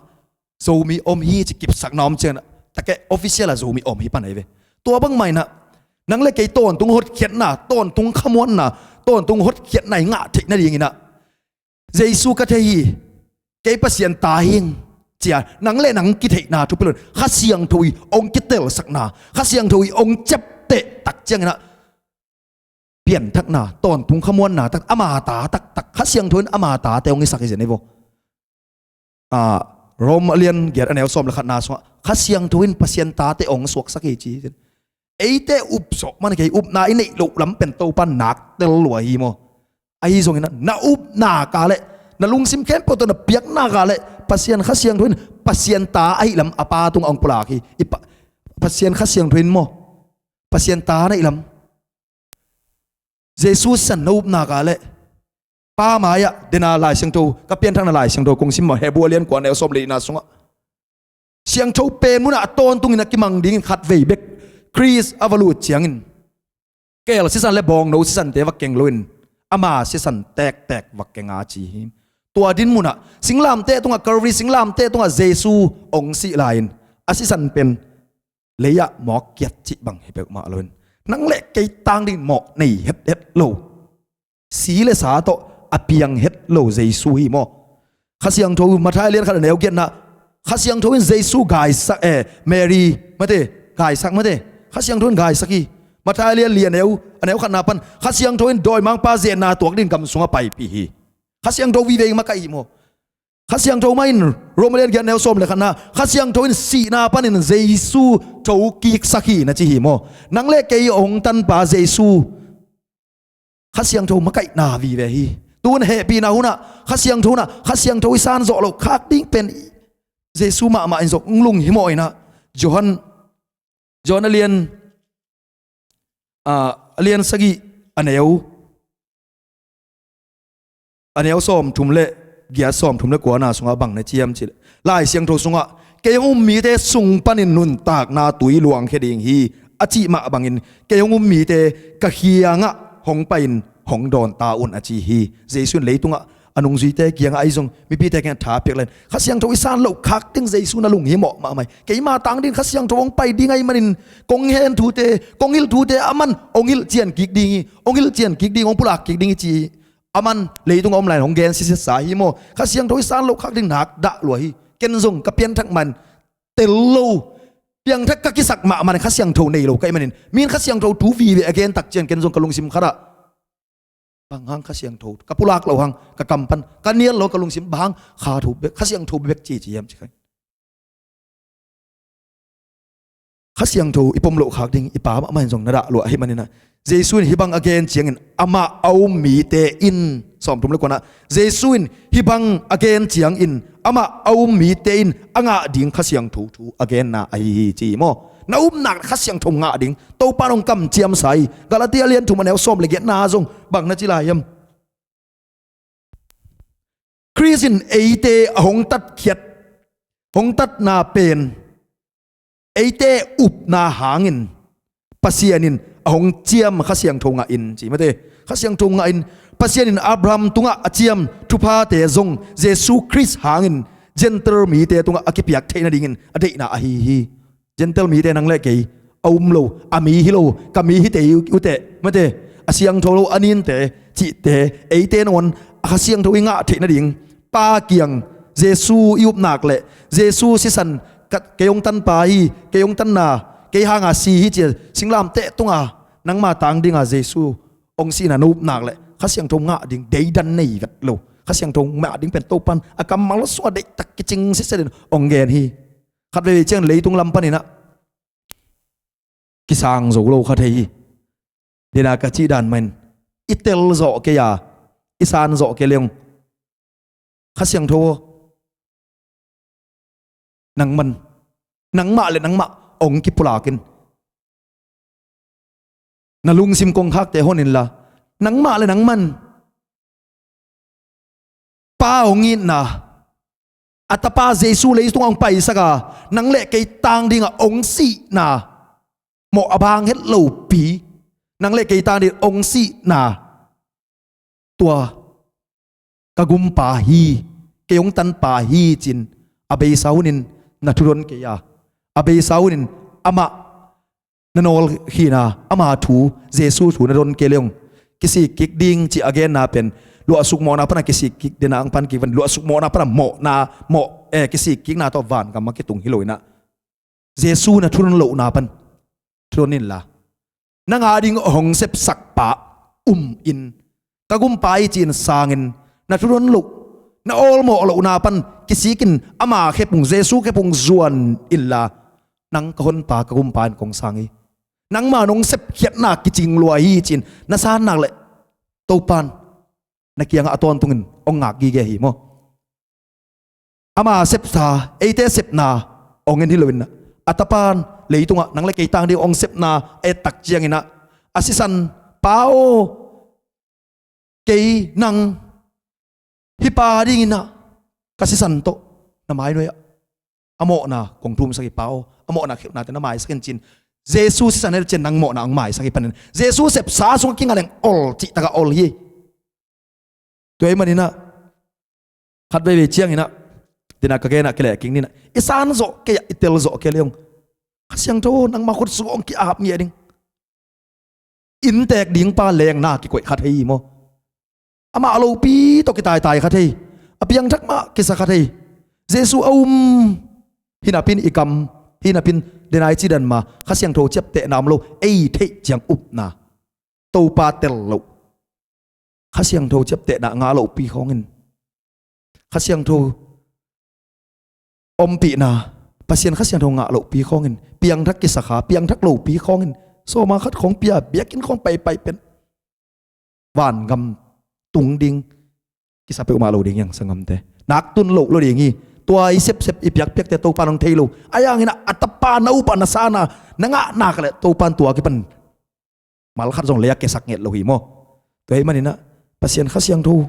Zomi om hi cih kipsakna om ciangin ah, takeh official a Zomi om hi pan ahi ve. Tua bangmah in ah nang le kei tawntung hotkhiatna, tawntung khamuanna, tawntung hotkhiatna i ngah theih nadingin ah Jesu ka thei hi, kei Pasian ta hi ing, ci-a nang le nang kitheihna thupilun Kha Siangtho i hong kitelsakna, Kha Siangtho i hong ciapteh tak ciangin ah pianthakna, tawntung khamuanna tak, ama ta taktak, Kha Siangtho in ama tate hong hisak hi zen ei vo. Ah, Rom a lian giat a neu sawm le khatna sungah Kha Siangtho in Pasian tate hong suaksak hi ci hi zen. Eite upsawh man kei, upna i neih loh lam pen Topa in nak tel lua hi maw. Ahi zongin ah na upna ka leh, na lungsim khempeuh tawh na piakna ka leh, Pasian Kha Siangtho in Pasian ta ahih lam a Pa tungah hong pulak hi. I Pa, Pasian Kha Siangtho in maw, Pasian ta na hih lam. Jesu sisan na upna ka leh, Pa mai-ah dena Lai Siangtho, ka pianthakna Lai Siangtho kong sim maw, Hebru a lian kua a neu sawm le nihna sungah, siangtho pen munah a tawntungin a kimang dingin khatvei bek Khrist a va lut ciangin, keel sisan le bawngno sisante va keng loin, ama sisan tektek va keng a ci hi. Tua din munah singlamteh tungah, Calvary singlamteh tungah Jesu hong sih lai-in a sisan pen lei-ah mawk kiat cih bang hi peuhmah loin, nang le kei tang dingin mawh nei hethet lo, si le sa tawh a piang het lo Jesu hi maw. Kha Siangtho, Matthai lian khat a neu giatna, Kha Siangtho in Jesu gaisak, eh, Mary, mate, gaisak mate, Kha Siangtho in gaisak hi. Matthai lian li a neu, a neu khatna pan Kha Siangtho in dawimangpa zenna tuak dingin gam sungah paipih hi. Kha Siangtho vive makaih hi maw. Kha Siangtho mah in, Rom a lian giat a neu sawm le khatna, Kha Siangtho in sihna panin Jesu thokiksak hi na ci hi maw. Nang le kei hong tanpa Jesu Kha Siangtho makaihna vive hi. Tun hehpihna hunah, Kha Siangtho hunah, Kha Siangtho i san zawh loh khak ding pen Jesu mahmah in zong lunghimawh in ah, Johan, Johan a lian, ah, a lian sagih a neu, a neu sawmthum le giat, sawmthum le kuana sungah bang na ci hiam cih leh, Lai Siangtho sungah, "Kei hong um mite sung panin nuntakna tui luangkhia ding hi," a cih mah bangin, kei hong um mite ka kiangah hong pai-in hong dawn ta un a ci hi. Jesu in leitungah a nungzuite kiangah ahi zong, mipite kiangah tha piak lai-in, Kha Siangtho i san loh khak ding Jesu na lunghimawh mahmah hi. Keima tang dingin Kha Siangtho hong pai ding ahih manin, kong hen thute, kong hilh thute aman hong hilh cian kik ding hi, hong hilh cian kik ding, hong pulak kik ding hi ci hi. Aman leitung a om lai-in hong gen sisiatsa hi maw. Kha Siangtho i san loh khak ding nak dah lua hi. Ken zong ka pianthak man tel lo, piangthak ka kisak mahmah in Kha Siangtho nei lo ka hih manin, mi in Kha Siangtho thu vive a gen tak ciang ken zong ka lungsim khatah bang hang Kha Siangtho ka pulak loh hang, ka kam pan ka nial lo, ka lungsim bang hang Kha tho bek, Kha Siangtho bek ci ci hiam ci kha. Kha Siangtho i pom loh khak ding i Pa mahmah in zong na dah lua ahih manin ah, Jesu in hih bang a gen ciangin amah a um mite in, sawmthum le kuana, Jesu in hih bang a gen ciangin amah a um mite in a ngah ding Kha Siangtho thu a genna ahi hi ci hi maw. Na upna Kha Siangtho ngah ding Topa in hong kamciamsa hi. Galatia lian thum a neu sawm le giatna zong bang na ci lai hiam? Khrist in eite a hong tatkhiat, hong tatna pen eite upna hangin Pasian in a hong ciam Kha Siangtho ngah in, ci mate. Kha Siangtho ngah in, Pasian in Abraham tungah a ciam thuphate zong Jesu Khrist hangin Gentile mite tungah a kipiak theih nadingin a deihna ahi hi. Gentile mite nang le kei a um lo, a mi hi lo, ka mi hi tei uh teh, mate, a siangtho lo, a ninte cihte, eite nangawn a Kha Siangtho i ngah theih nading Pa kiang Jesu i upna le Jesu sisan, ka, kei hong tanpa hi, kei hong tanna, kei hanga si hi ci-a singlamteh tunga nangma tang dinga Jesu hong sihna na upna le Kha Siangtho ngah ding deidan nei vet lo. Kha Siangtho ngah ding pen Topa in a kammal sungah deihtak kicing sitsetin hong gen hi. Khat veivei ciang leitung lam panin ah kisang zo lo kha thei hi. Dena ka cih dan mah in i tel zawh kei a, i san zawh kei leng Kha Siangtho aw, nangman, nangmah le nangmah hong kipulak in. Na lungsim kongkhakte hon inla, nangmah le nangman Pa hong itna, a Tapa Jesu leitungah hong paisak a, nang le kei tang dingah hong sihna, mawh a bang het lopi, nang le kei tang dingah hong sihna, tua ka gumpa hi, kei hong tanpa hi ci-in a beisa hunin na thudon kei a, a beisa hunin amah na nawlkhina, ama thu, Jesu thu na don kei leng kisik kik ding ci a genna pen luahsuk mawhna pana kisik kik dena ang pan kik van, luahsuk mawhna pana mawhna, mawh, eh, kisik kikna tawh vangam a kitung hi lo inah Jesu na thudon lohna pan thudon inla, nang a ding hong sepsak pa um in, ka gumpa hi ci-in sangin na thudon loh, na awlmawh lohna pan kisikin ama khephung, Jesu khephung zuan inla, nang ka honpa, ka gumpa in kong sang hi. Nangma nong sepkhiatna kicing lua hi ci-in na san nak leh Topa in na kiangah a tawntungin hong ngak gige hi maw? Ama sepsa, eite sepna hong en hi loin a Tapa in leitungah nang le kei tang ding hong sepna a ettak ciangin ah a sisan, Pa aw, kei nang hih pa dinginah ka sisan tawh na mainuai-ah a mawhna kong thumsak hi, Pa aw, a mawhna khelhnate na maisak in ci-in Jesu sisan het cian nang mawhna hong maisak hi panin Jesu sepsa sungah kinga leng ol cihtakah ol hi. Tua ahih maninah khat veivei cianginah dena ka genah kilehkik ninah i san zawh kei ah i tel zawh kei leng Kha Siangtho nangma khut sungah hong ki-ap ngiat ding. Inntek ding pa lengna kikoih kha thei hi maw? Amah lopi tawh kitaitai kha thei, a piangthak mah kisa kha thei. Jesu a um, hinapin i kam, hinapin denai cidan ma Kha Siangtho ciaptehna om lo, ei theih ciang upna, Topa tel loh, Kha Siangtho ciaptehna ngah lohpi khawngin, Kha Siangtho ompihna, Pasian Kha Siangtho ngah lohpi khawngin, piangthak kisakha, piangthak lopi khawngin, sawma khat khawng pia, biakinn khawng paipai pen vangam tung ding kisa peuhmah lo ding hiang sanggamte. Nak tun loh lo ding hi. Tua i sepsep i piakpiakte Topa in hong thei lo. Ahi hangin a tapa na upa na sana na ngah nak leh Topa in tua kipan mal khat zong lei a kiasak nget lo hi maw? Tua ahih maninah Pasian Kha Siangtho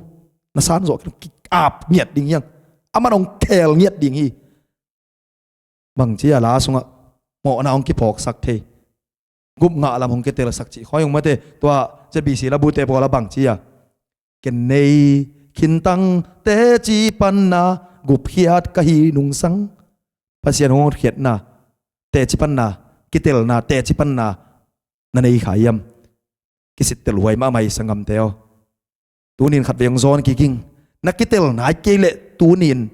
na san zawh ki-ap ngiat ding hiang. Aman hong khel ngiat ding hi. Bangci a la sungah mawhna hong kiphawksak thei, gupngah lam hong kitelsak cih khawng hi ung mate. Tua Z B C labute pawla bangci a, ken nei khintang teci panna gupkhiat ka hi nungsang, Pasian hong hotkhiatna, teci panna, kitelna, teci panna na nei kha hiam? Kisittel huai mahmah hi sanggamte aw. Tunin khatvei hong zawn kik ing. Na kitel nai kei leh tunin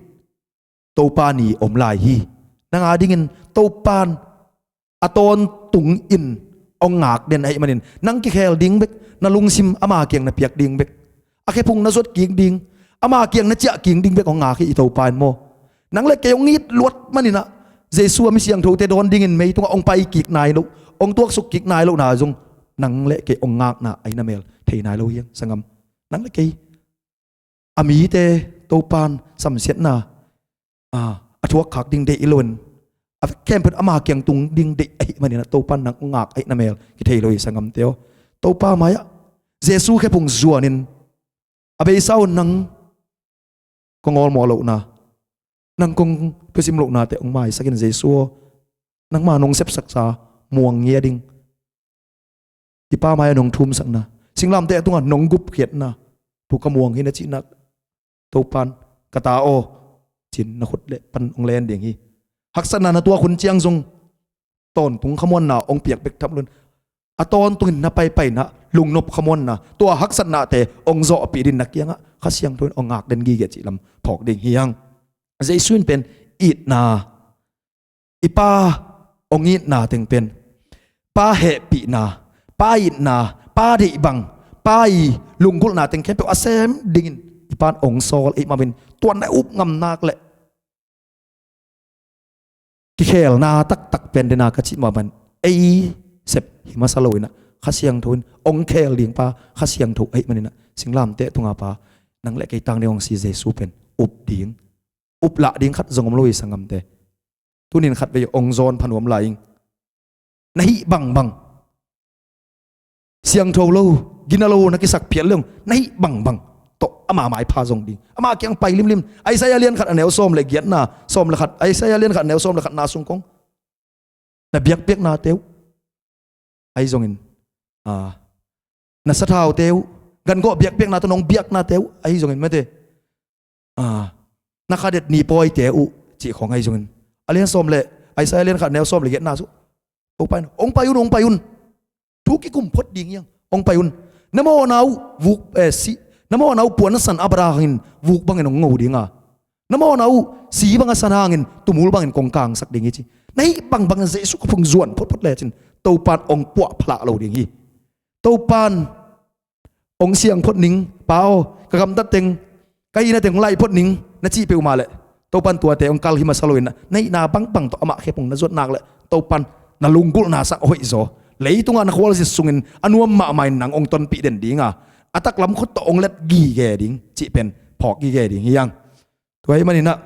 Topa ni om lai hi. Nang a dingin Topa in a tawntungin hong ngak den ahih manin nang kikhel ding bek, na lungsim ama kiang na piak ding bek, a khephung na zuat kik ding, ama kiang na ciah kik ding bek hong ngak hi i Topa in maw? Nang le kei hong it luat maninah Jesu a mi siangthote dawn dingin mei tungah hong pai kik nai loh, hong tuaksuk kik nai lohna zong nang le kei hong ngakna ahi na mel thei nai lo hiang sanggam. Nang le kei a mite Topa in samsiatna a, a thuakkhak ding deih i loin a vek khempeuh ama kiang tung ding deih ahih manin ah Topa in nang hong ngak ahih na mel kithei lo hi sanggamte aw. Topa mai-ah Jesu khephung zuanin a beisa un nang kong awlmawh lohna, nang kong peusim lohnate hong maisakin Jesu aw, nangma nong sepsaksa muang ngia ding. I Pa mai-ah nong thumsakna, singlamteh tungah nong gupkhiatna, tu ka muang hi na cihna, Topa in ka ta aw, ci-in na khut leh pan hong len ding hi. Haksatna na tuak hun ciang zong tawntung khamuanna hong piak bek tham loin, a tawntungin na paipaina lungnop khamuanna, tua haksatnate hong zawhpih dingin na kiangah Kha Siangtho in hong ngak den gige cih lam phawk ding hi hang. Jesu in pen itna, i Pa hong itna teng pen, Pa hehpihna, Pa itna, Pa deih bang, Pa i lunggulhna teng khempeuh a sem dingin i Pa in hong sawl ahih manin, tua na up ngam nak leh kikhelna taktak pen dena ka cih mah bangin ei sep hi masa loin ah, Kha Siangtho in hong khel ding Pa Kha Siangtho ahih manin ah, singlamteh tunga Pa, nang le kei tang ding hong si Jesu pen up ding, up lah ding khat zong om lo hi sanggamte. Tunin khatvei hong zawn pha nuam lai ing. Na hih bangbang siangtho lo, gina lo na kisak phial leng, na hih bangbang tawh ama maipha zong ding, ama kiang pai limlim. Isaiah lian khat a neu sawm le giatna, sawm le khat, Isaiah lian khat a neu sawm le khatna sung khawng, na biakpiaknate uh ahi zongin, a, na sathaute uh, gangawh biakpiakna tawh nong biaknate uh ahi zongin, mate, a, na khadet ni pawite uh cih khawng ahi zongin, a lian sawm le, Isaiah lian khat a neu sawm le giatna sung, Topa in, hong pai un, hong pai un. Thu kikum phot ding hi hang, hong pai un. Na mawhna uh vuk, eh, si, na mawhna uh puan a san a badah hangin vuk bangin hong ngo ding a, na mawhna uh si bang a san hangin tumul bangin kong kangsak ding hi, ci. Na hih bangbang Jesu khephung zuan photphot lecin Topa in hong puahpha lah lo ding hi. Topa in hong siang phot ning, Pa aw, ka gamtat teng, ka hihna teng hong laih phot ning na cih peuhmah leh, Topa in tuate hong kal hi masa loin ah, na hihna bangbang tawh amah khephung na zuat nak leh, Topa in na lunggulhna sang a hoihzaw, leitungah na khualzin sungin a nuam mahmah in nang hong tonpih den ding a, a taklam khut tawh hong let gige ding cih pen phawk gige ding hi hang. Tua ahih manin ah,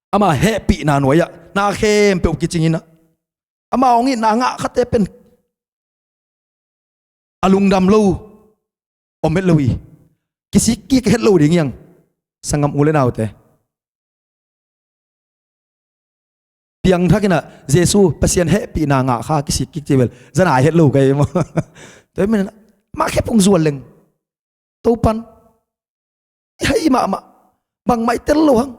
ama hehpihna nuai-ah na khempeuh kicing in ah, ama hong itna ngah khate pen a lungdam lo om het lo hi. Kisik kik het lo ding hi hang, sanggam u le naute. Piangthak in ah Jesu Pasian hehpihna ngah kha kisik kik ci bel zanai het lo ka hi maw? Tua ahih manin ah, amah khephung zuan leng, Topa in i hai mahmah, bangmah i tel lo hang.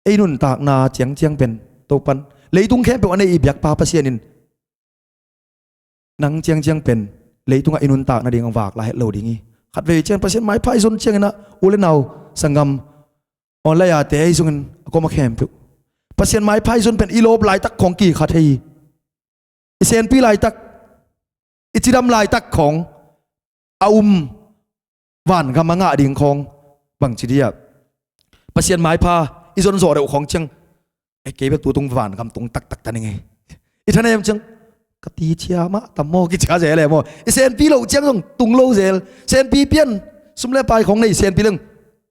Ei nuntakna ciangciang pen, Topa in, leitung khempeuh a nei i biakpa Pasian in nang ciangciang pen leitungah i nuntak nading hong vak la het lo ding hi. Khatvei ciang Pasian maipha i zon ciangin ah, u le nau, sanggam, online-ate ahi zongin a kuamah khempeuh, Pasian maipha i zon pen i lawp laitak khawng kikha thei hi. I senpi laitak, i cidam laitak khawng a um, vangam a ngah ding khawng, bangci dia, Pasian maipha i zon zawh deuh khawng ciang, ei, kei bek tu tung vangam tung taktak ta ning ei, i thanem ciang, ka ti cia mah tam maw, kici kha zel e maw. I senpi loh ciang zong tung lo zel, senpi pian, sum le pai khawng nei senpi leng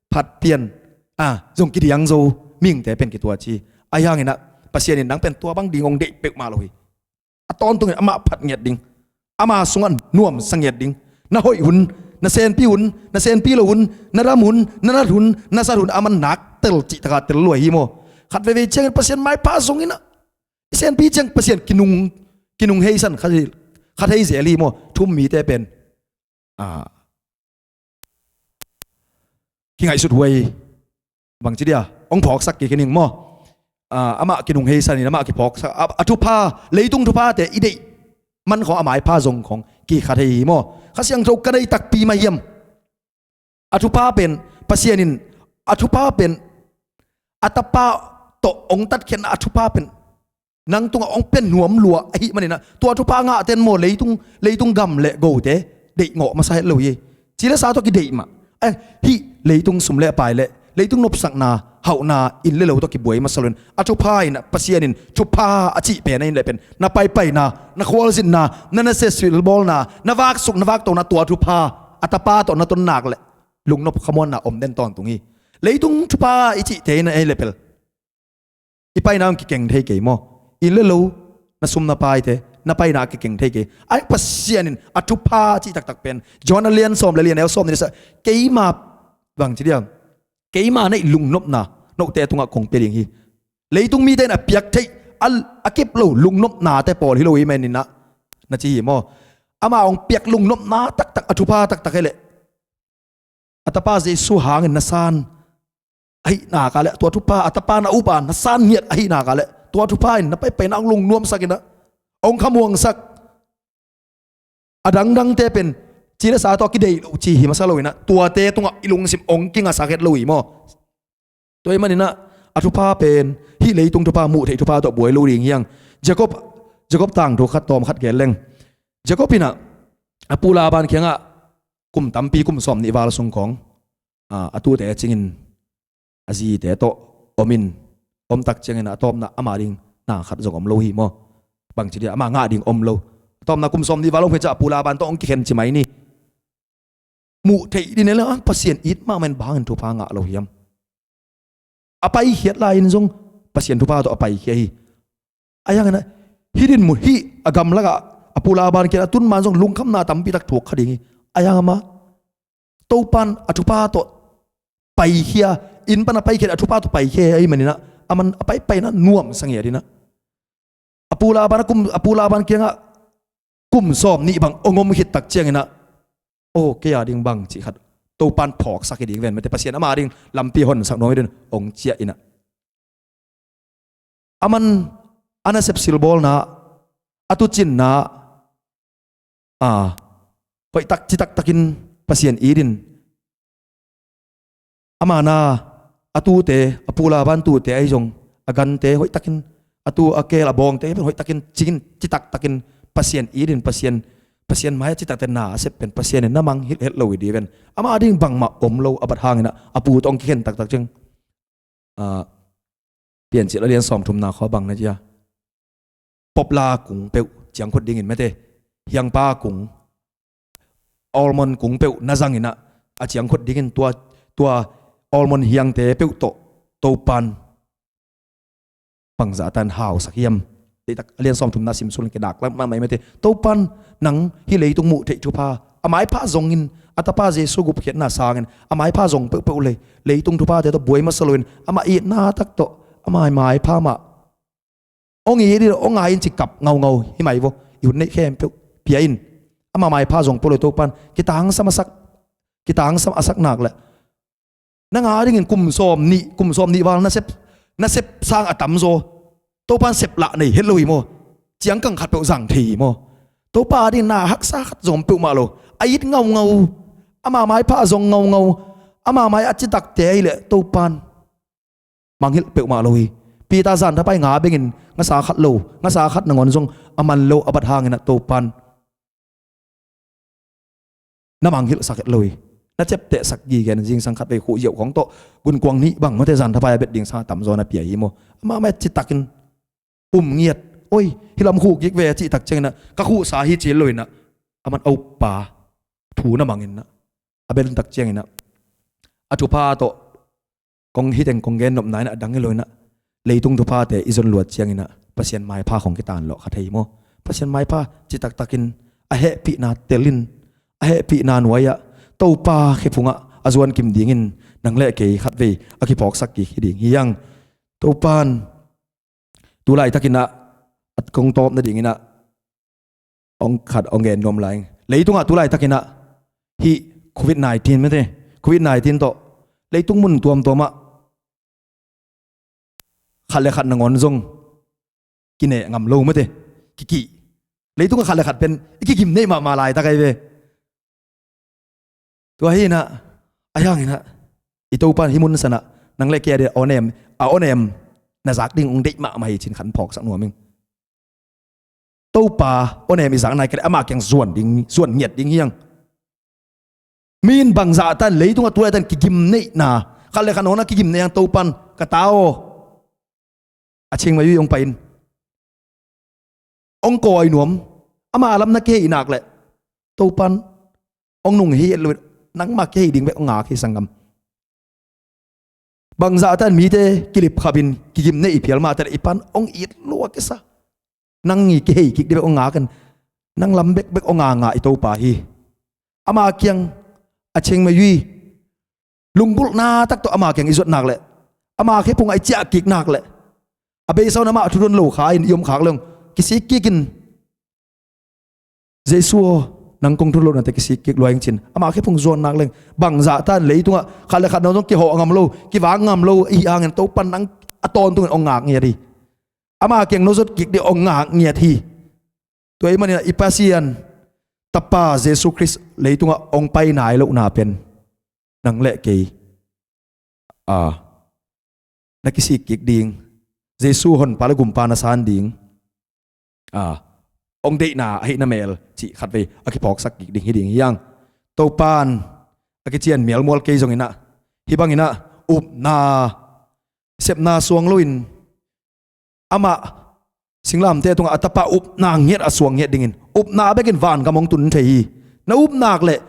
phat pian, a, zong kidiang zo, mihingte pen kituat ci. Ahi hangin ah Pasian in nang pen tua bang ding hong deih peuhmah lo hi. A tawntungin amah phat ngiat ding, ama sungah nuamsa ngiat ding. Na hoih hun, na senpi hun, na senpi lo hun, na dam hun, na nat hun, na sat hun, aman nak tel cih taka tel lua hi maw. Khat veivei ciangin Pasian maipha zongin ah, i senpi ciang Pasian kinung, kinung heisan kha, kha thei zel hi maw. Thu-um mite pen, a, kingaihsut huai, bangci dia, hong phawksak kik hi ning maw. A, amah kinung heisan in, amah kiphawksak, a, a thupha, leitung thuphate i deih man khawng, a maipha zong khawng kikha thei hi maw. Kha Siangtho ka nei takpi mah hiam? A thupha pen, Pasian in a thupha pen, a Tapa tawh hong tatkhiatna a thupha pen nang tungah hong pia nuam lua ahih manin ah, tua thupha ngahte in maw leitung, leitung gam le gote deihgawh masa het lo hi. Ci le sa tawh kideih mah. Eh, hih leitung sum le pai le leitung nopsakna, hauhna, inn le lo tawh kibuai masa loin, a thupha in ah, Pasian in thupha a cih pen a in le pen, na paipaina, na khualzinna, na nasep silbawlna, na vaksuk, na vaktona, tua thupha, a Tapa tawh na ton nak le lungnop khamuanna om den tawntung hi. Leitung thupha i cihte in ah ei le pel, I paina hong kikeng thei kei maw? Inn le lo, na sum na paite, na paina a kikeng thei kei. Ahi Pasian in a thupha cih taktak pen Johan a lian sawm le lian, a neu sawm nih le sagih, keima, bang ci diam, keima neih lungnopna note tungah kong pia ding hi. Leitung mite in a piak theih a, a kep lo lungnopnate pawl hi lo ahih manin ah, na ci hi maw? Ama hong piak lungnopna taktak, a thupha taktak hi leh, a Tapa Jesu hangin na san ahih nak leh, tua thupha, a Tapa na up a na san ngiat ahih nak leh, tua thupha in na paipaina hong lungnuamsak in ah, hong khamuangsak. A dangdangte pen ci le sa tawh kideih lo ci hi masa lo in ah, tuate tungah i lungsim hong kingasak het lo hi maw? Tua ahih manin ah, a thupha pen hih leitung thupha, muh theih thupha tawh buai lo ding hi hang. Jacob, Jacob tangthu khat, tawm khat gen leng. Jacob in ah a pu Laban kiangah kum tampi, kum sawm nih val sung khawng, a, a tute cingin, a zite tawh om in, om tak ciangin a tawpna ama ding na khat zong om lo hi maw? Bang ci diam, ama ngah ding om lo. A tawpna kum sawm nih val om hi ciang a pu Laban tawh hong kikhen ci mai ni. Muh theih ding hi leh, ah, Pasian it mahmah in bang hangin thupha ngah lo hiam? A paikhiat lai-in zong Pasian thupha tawh a paikhia hi. Ahi hangin ah, hih dinmun, hih a gamlakah a pu Laban kiangah a tun man zong lungkhamna tampi tak thuak kha ding hi. Ahi hang amah, Topan a thupha tawh paikhia, inn pan a paikhiat, a thupha tawh paikhia ahih manin ah, aman a paipaina nuamsa ngiat in ah, a pu Laban a kum, a pu Laban kiangah kum sawm nih bang hong om khit tak ciangin ah, aw, kei a ding bang cih khat Topan phawksak hi ding ven, mate, Pasian ama ding lampi honsak nuam hi ding hong ciah in ah, aman a nasep silbawlna, a tuucinna, a, hoihtak citaktakin Pasian it in, ama na, a tute, a pu Laban tute ahi zong, a gante hoihtakin, a tu a keel a bawngte hoihtakin, cingin citaktakin Pasian it in, Pasian, Pasian mai-ah citaktakin na a sep pen Pasian in na mangngilh het lo hi ding ven. Ama ding bangmah om lo, a bat hangin ah, a pu tawh hong kikhen taktak ciang, a, Piancil a lian sawmthumna khawng bang na ci a, poplar kung peuh ciangkhut dingin, mate, hiangpa kung, almond kung peuh na zangin ah, a ciangkhut dingin tua, tua almond hiangte peuh tawh Topan bangzah tan hausak hiam? Deihtak a lian sawmthumna sim suk leng kidak lam mahmah hi, mate. Topan nang hih leitung muh theih thupha, a maipha zongin, a Tapa Jesu gupkhiatna sangin a maipha zong peuhpeuh lei, leitung thuphate tawh buai masa loin, amah itna tak tawh, amah maipha mah, hong it in, hong ngai in ci kap ngaungau hi mai vo. I hun neih khempeuh pia in, amah maipha zong peuh lo Topan kitangsam a sak, kitangsam a sak nak leh, nang a dingin kum sawm nih, kum sawm nih val nasep, nasep sang a tamzaw Topan sep lah nei het lo hi maw? Ciangkang khatpeuh zang thei hi maw? Topa a dingin na haksa khat zong om peuhmah lo. A it ngaungau, ama maipha zong ngaungau, ama mai a citakte ahih leh Topan mangngilh peuhmah lo hi. Peter zan thapai nga bengin ngasa khat lo, ngasa khat nangawn zong a man lo, a bat hangin ah Topan na mangngilhsak het lo hi. Na ciaptehsak gige in, zingsang khatvei khuh ziau khawng tawh gunkuang nih bang, mate, zan thapai a bet ding sang a tamzaw na pia hi maw? Amah mai citakin um ngiat. Oi, hih lam khuh kik ve, a cih tak ciangin ah, ka khuhsa hi ci lo in ah, aman a uppa thu na mang in ah, a bel tak ciangin ah, a thupha tawh, kong, hih teng kong gen nopna in ah a dang hi lo in ah, leitung thuphate i zon luat ciangin ah Pasian maipha khawng kitanlawh kha thei hi maw? Pasian maipha citaktakin, a hehpihna telin, a hehpihna nuai-ah, Topa khephungah a zuan kim dingin nang le kei khatvei a kiphawksak kik hi ding hi hang. Topan tu laitakin ah, a kong tawp nadingin ah, hong khat hong gen nuam lai ing. Leitungah tu laitakin ah hih covid nineteen, mate, covid nineteen tawh leitung mun tuamtuamah khat le khat nangawn zong kineh ngam lo, mate, kikih. Leitungah khat le khat pen i kigim neih mahmah laitak ahi ve. Tua hi in ah, ahi hangin ah, i Topan hih mun sanah nang le kei a dingin a onem, a onem na zak ding hong deih mahmah hi ci-in khat phawksak nuam ing. Topa onem i zak nai kei leh ama kiang zuan ding, zuan ngiat ding hi hang. Mi in bangzah tan, leitungah tu laitan kigim neihna, khat le khat nangawn a kigim neih hang, Topan ka ta aw, a cing mai uh hong pai in, hong kawi nuam, ama lam na kihei nak leh, Topan hong nung hi het lo in, nangmah kihei ding bek hong ngak hi, sanggam. Bangzah tan mite kilip khapin kigim nei phial mah ta le i pan hong it lua kisa. Nang i kihei kik dih bek hong ngak in, nang lam bekbek hong nganga i Topa hi. Ama kiang a cheng mai ui. Lungbulhna tak tawh ama kiang i zuat nak leh, ama khephung ah i ciah kik nak leh, a beisa un amah thu don lo kha in i om khak leng kisik kik in. Jesu aw, nang kong thu don lo nate kisik kik lua ing cin. Ama khephung zuan nak leng bangzah tan leitungah khat le khat na zong kihawh ngam lo, kivang ngam lo i hangin Topan nang a tawntungin hong ngak ngiat hi. Ama kiang no zuat kik dih hong ngak ngiat hi. Tua i manin ah i Pasian Tapa Jesu Khrist leitungah hong pai nai lohna pen nang le kei a na kisik kik ding, Jesu Honpa le Gumpa na san ding, a hong deihna ahihna mel cih khatvei a kiphawksak kik ding hi ding hi hang. Topan a kician mialmual kei zongin ah hih bangin ah upna sepna suang loin amah singlamteh tungah a Tapa upna ngiat a suang ngiat dingin upna bekin vangam hong tun thei hi. Na upnak leh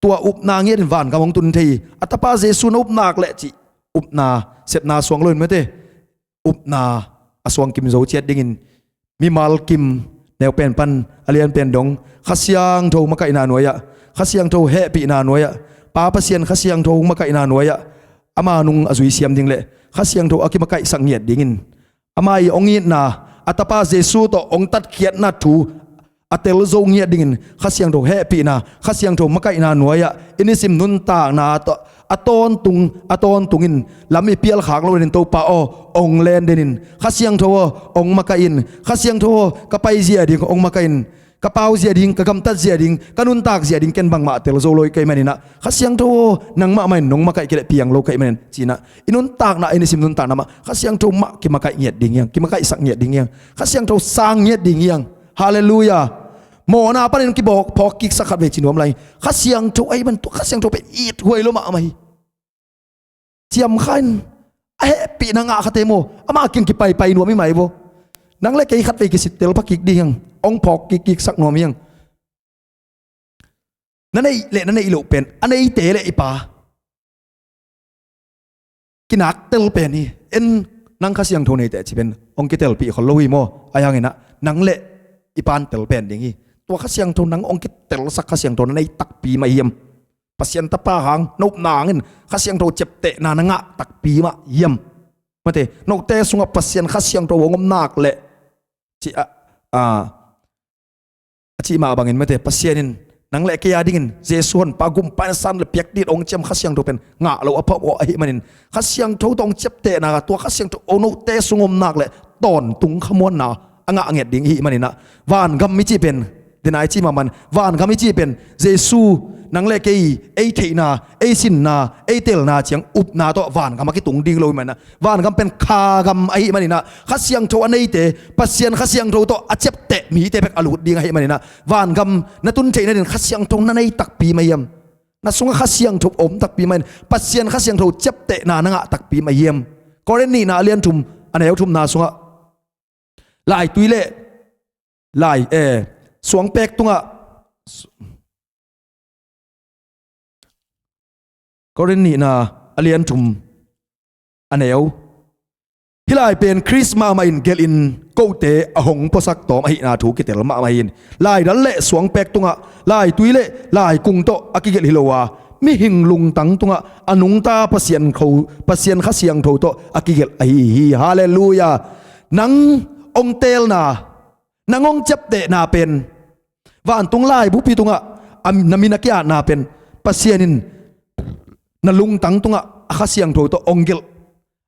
tua upna ngiatin vangam hong tun thei hi. A Tapa Jesu na upnak leh cih upna sepna suang loin mate, upna a suang kim zo ciat dingin mimal kim neupen pan a lianpen dong Kha Siangtho makaihna nuai-ah, Kha Siangtho hehpihna nuai-ah, Pa Pasian Kha Siangtho makaihna nuai-ah ama nung a zuisiam ding le Kha Siangtho a kimakaihsak ngiat dingin ama i hong itna, a Tapa Jesu tawh hong tatkhiatna thu a tel zo ngiat dingin Kha Siangtho hehpihna, Kha Siangtho makaihna nuai-ah i nisim nuntakna tawh a tawntung a tawntungin lam i pialkhak lo dingin Topa aw, hong len dingin Kha Siangtho aw, hong makaih in. Kha Siangtho aw, ka paizia ding hong makaih in. Ka pauzia ding, ka gamtatzia ding, ka nuntakzia ding ken bangmah a tel zo lo i ka hih manin ah Kha Siangtho aw, nangmah mah in nong makaih kei leh piang lo ka hih manin ci-in ah i nuntakna, i nisim nuntakna mah Kha Siangtho mah kimakaih ngiat ding hi hang, kimakaihsak ngiat ding hi hang. Kha Siangtho sang ngiat ding hi hang. Halleluiah. Mawhna panin kibawk phawk kiksak khatvei ci nuam lai. Kha Siangtho ahih man tua Kha Siangtho pen ithuai lo mahmah hi. Ciamkha in a hehpihna ngah khate maw, ama kiang kipaipai nuam hi mai vaw. Nang le kei khatvei kisittel pha kik ding hi hang, hong phawk kik kiksak nuam hi hang. Na neih le na neih loh pen a neite le i pa kinak tel pen hi. En, nang Kha Siangtho neite ci pen hong kitelpih khol lo hi maw? Ahi hangin ah nang le i pan tel pen ding hi. Tua Kha Siangtho nang hong kitelsak Kha Siangtho na nei takpi mah hiam? Pasian Tapa hang na upna hangin Kha Siangtho ciaptehna na ngah takpi mah hiam? Mate, note sungah Pasian Kha Siangtho hong om nak leh ci a, a, a cih mah bangin mate, Pasian in nang le kei a dingin Jesu Honpa Gumpa in san le piak ding hong ciam Kha Siangtho pen ngah lo a phamawh ahih manin Kha Siangtho tawh hong ciaptehna, tua Kha Siangtho hong note sung om nak leh tawntung khamuanna a ngah ngiat ding ihih manin ah vangam i cih pen, dena i cih mahmah in vangam i cih pen Jesu nang le kei ei theihna, ei sinna, ei telna ciang upna tawh vangam a kitung ding lo ahih manin ah vangam pen kha gam ahih manin ah Kha Siangtho a neite, Pasian Kha Siangtho tawh a ciapteh mite bek a lut ding ahih manin ah vangam na tun theihna dingin Kha Siangtho na nei takpi mah hiam? Na sungah Kha Siangtho a om takpi mah in, Pasian Kha Siangtho ciaptehna na ngah takpi mah hiam? Korin nihna a lian thum a neu thumna sungah laitui le lai, eh, suangpek tungah, Korin nihna a lian thum a neu. Hih lai pen Khrist mahmah in gelhin kote a hong puasak tawm ahihna thu kitel mahmah hi. Laidal le suangpek tungah, laitui le laikung tawh a kigelh hi lo a, mihing lungtang tungah a nungta Pasian kho, Pasian Kha Siangtho tawh a kigelh ahi hi. Halleluiah. Nang hong teelna, nang hong ciaptehna pen vantung laibupi tungah a, na min a ki-atna pen Pasian in na lungtang tungah a Kha Siangtho tawh hong gelh.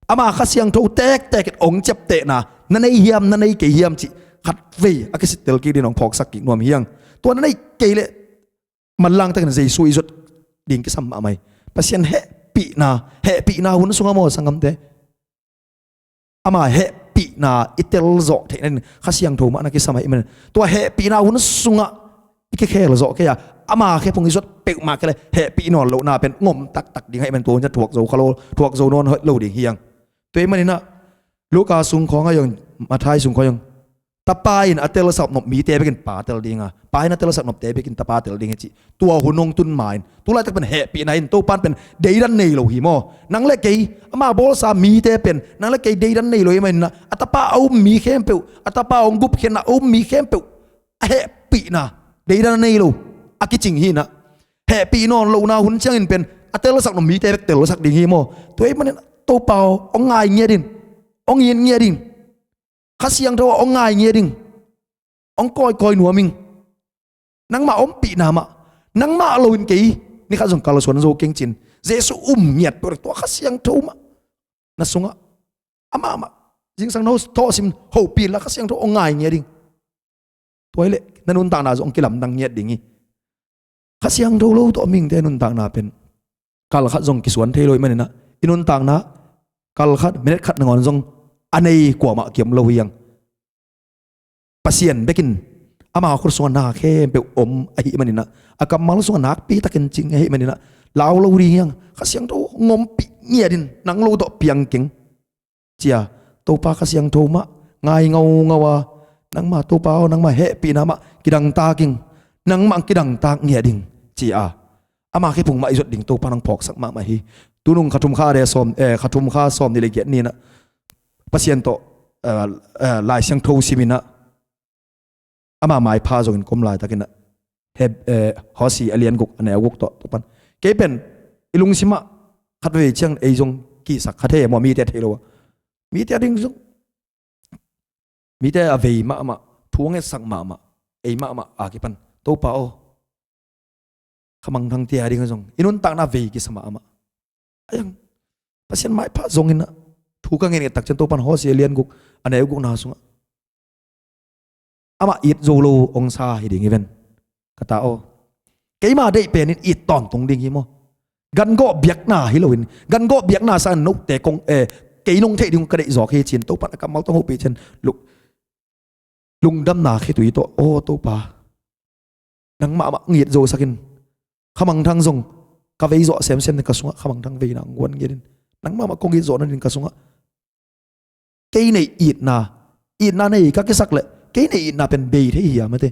Ama Kha Siangtho tektek in hong ciaptehna na nei hiam, na nei kei hiam cih khatvei a kisittel kik dingin hong phawksak kik nuam hi hang. Tua na nei kei leh manlang takin Jesu i zuat ding kisam mahmah hi. Pasian hehpihna, hehpihna hun sungah maw sanggamte, ama hehpihna i telzawh theihna dingin Kha Siangtho mah na kisam ahih manin tua hehpihna hun sungah i kikhel zawh kei a, ama khephung i zuat peuhmah kei leh hehpih nawn lohna pen ngom taktak ding ahih manin tua hun ciang thuak zo kha lo, thuak zo nawn lo ding hi hang. Tua ahih manin ah Luka sung khawng ah zong, Matthai sung khawng ah zong Tapa in a telsak nop mite bekin Pa tel ding a, Pa in a telsak nopte bekin Tapa tel ding hi cih tua hun hong tun ma-in, tu laitak pen hehpihna in Topa in pen deidan nei lo hi maw? Nang le kei, ama bawlsa mite pen nang le kei deidan nei lo hi manin ah, a Tapa a um mi khempeuh, a Tapa hong gupkhiatna a um mi khempeuh a hehpihna deidan a nei lo a kicing hi-in ah, hehpih nawn lohna hun ciangin pen a telsak nop mite bek telsak ding hi maw? Tua ahih manin Topa aw, hong ngai ngiat in, hong it ngiat in. Kha Siangtho aw, hong ngai ngiat in, hong kawikawi nuam in. Nangmah ompihna mah, nangmah lo-in kei ni khat zong kalsuan zo keng cin, Jesu um ngiat peuh leh tua Kha Siangtho mah na sungah, amah mah, zingsang no thawhsim hopih inla Kha Siangtho hong ngai ngiat in. Tua hi leh na nuntakna zong hong kilamdang ngiat ding hi. Kha Siangtho lo tawh mihingte nuntakna pen kal khat zong kisuan thei lo ahih manin ah, i nuntakna kal khat, minute khat nangawn zong a nei kuamah kiam lo hi hang. Pasian bekin ama khut sungah na khempeuh om ahih manin ah, a kammal sungah nakpi takin cing ahih manin ah, lau lo ding hi hang. Kha Siangtho hong ompih ngiat in, nang lo tawh piang keng, ci-a Topa Kha Siangtho mah ngai ngaungau a, nangmah Topa aw, nangmah hehpihna mah kidangtak in, nangmah kidangtak ngiat in, ci-a ama khephung mah i zuat ding Topa in hong phawksak mahmah hi. Tunung kha thum kha a deh sawm, eh, kha thum kha sawmnih le giat ni-in ah Pasian tawh, eh, eh, Lai Siangtho simin ah, ama maipha zongin ka om laitakin ah, Heb-, eh, Hosea a lian guk a neu guk tawh, Topa in, kei pen i lungsim ah khatvei ciang ei zong kihsak kha thei maw, mite theih loh a, mite a ding zong, mite a vei mahmah, thu a ngetsak mahmah, ei mahmah a kipan Topa aw, Kha Mangthang tia ding zong i nuntakna vei kisa mahmah. Ahi hang Pasian maipha zongin ah, thu ka ngetnget tak ciang Topa in Hosea lian guk a neu gukna sungah amah it zo lo hong sa hi ding hi ven, ka ta aw. Keima deih pen in it tawntung ding hi maw? Gangawh biakna hi loin, gangawh biakna sangin note kong, eh, kei nong theih ding ka deih zawk hi ci-in Topa in a kammal tawh hong hopih ciang lung, lungdamna khitui tawh, aw Topa, nangmah mah hong it zosak in. Kha Mangthang zong ka vei zawh semsem in, ka sungah Kha Mangthang veina hong guan ngiat in. Nangmah mah kong it zawh nadingin ka sungah kei neih itna, itna nei ka kisak leh kei neih itna pen bei thei hiam a te.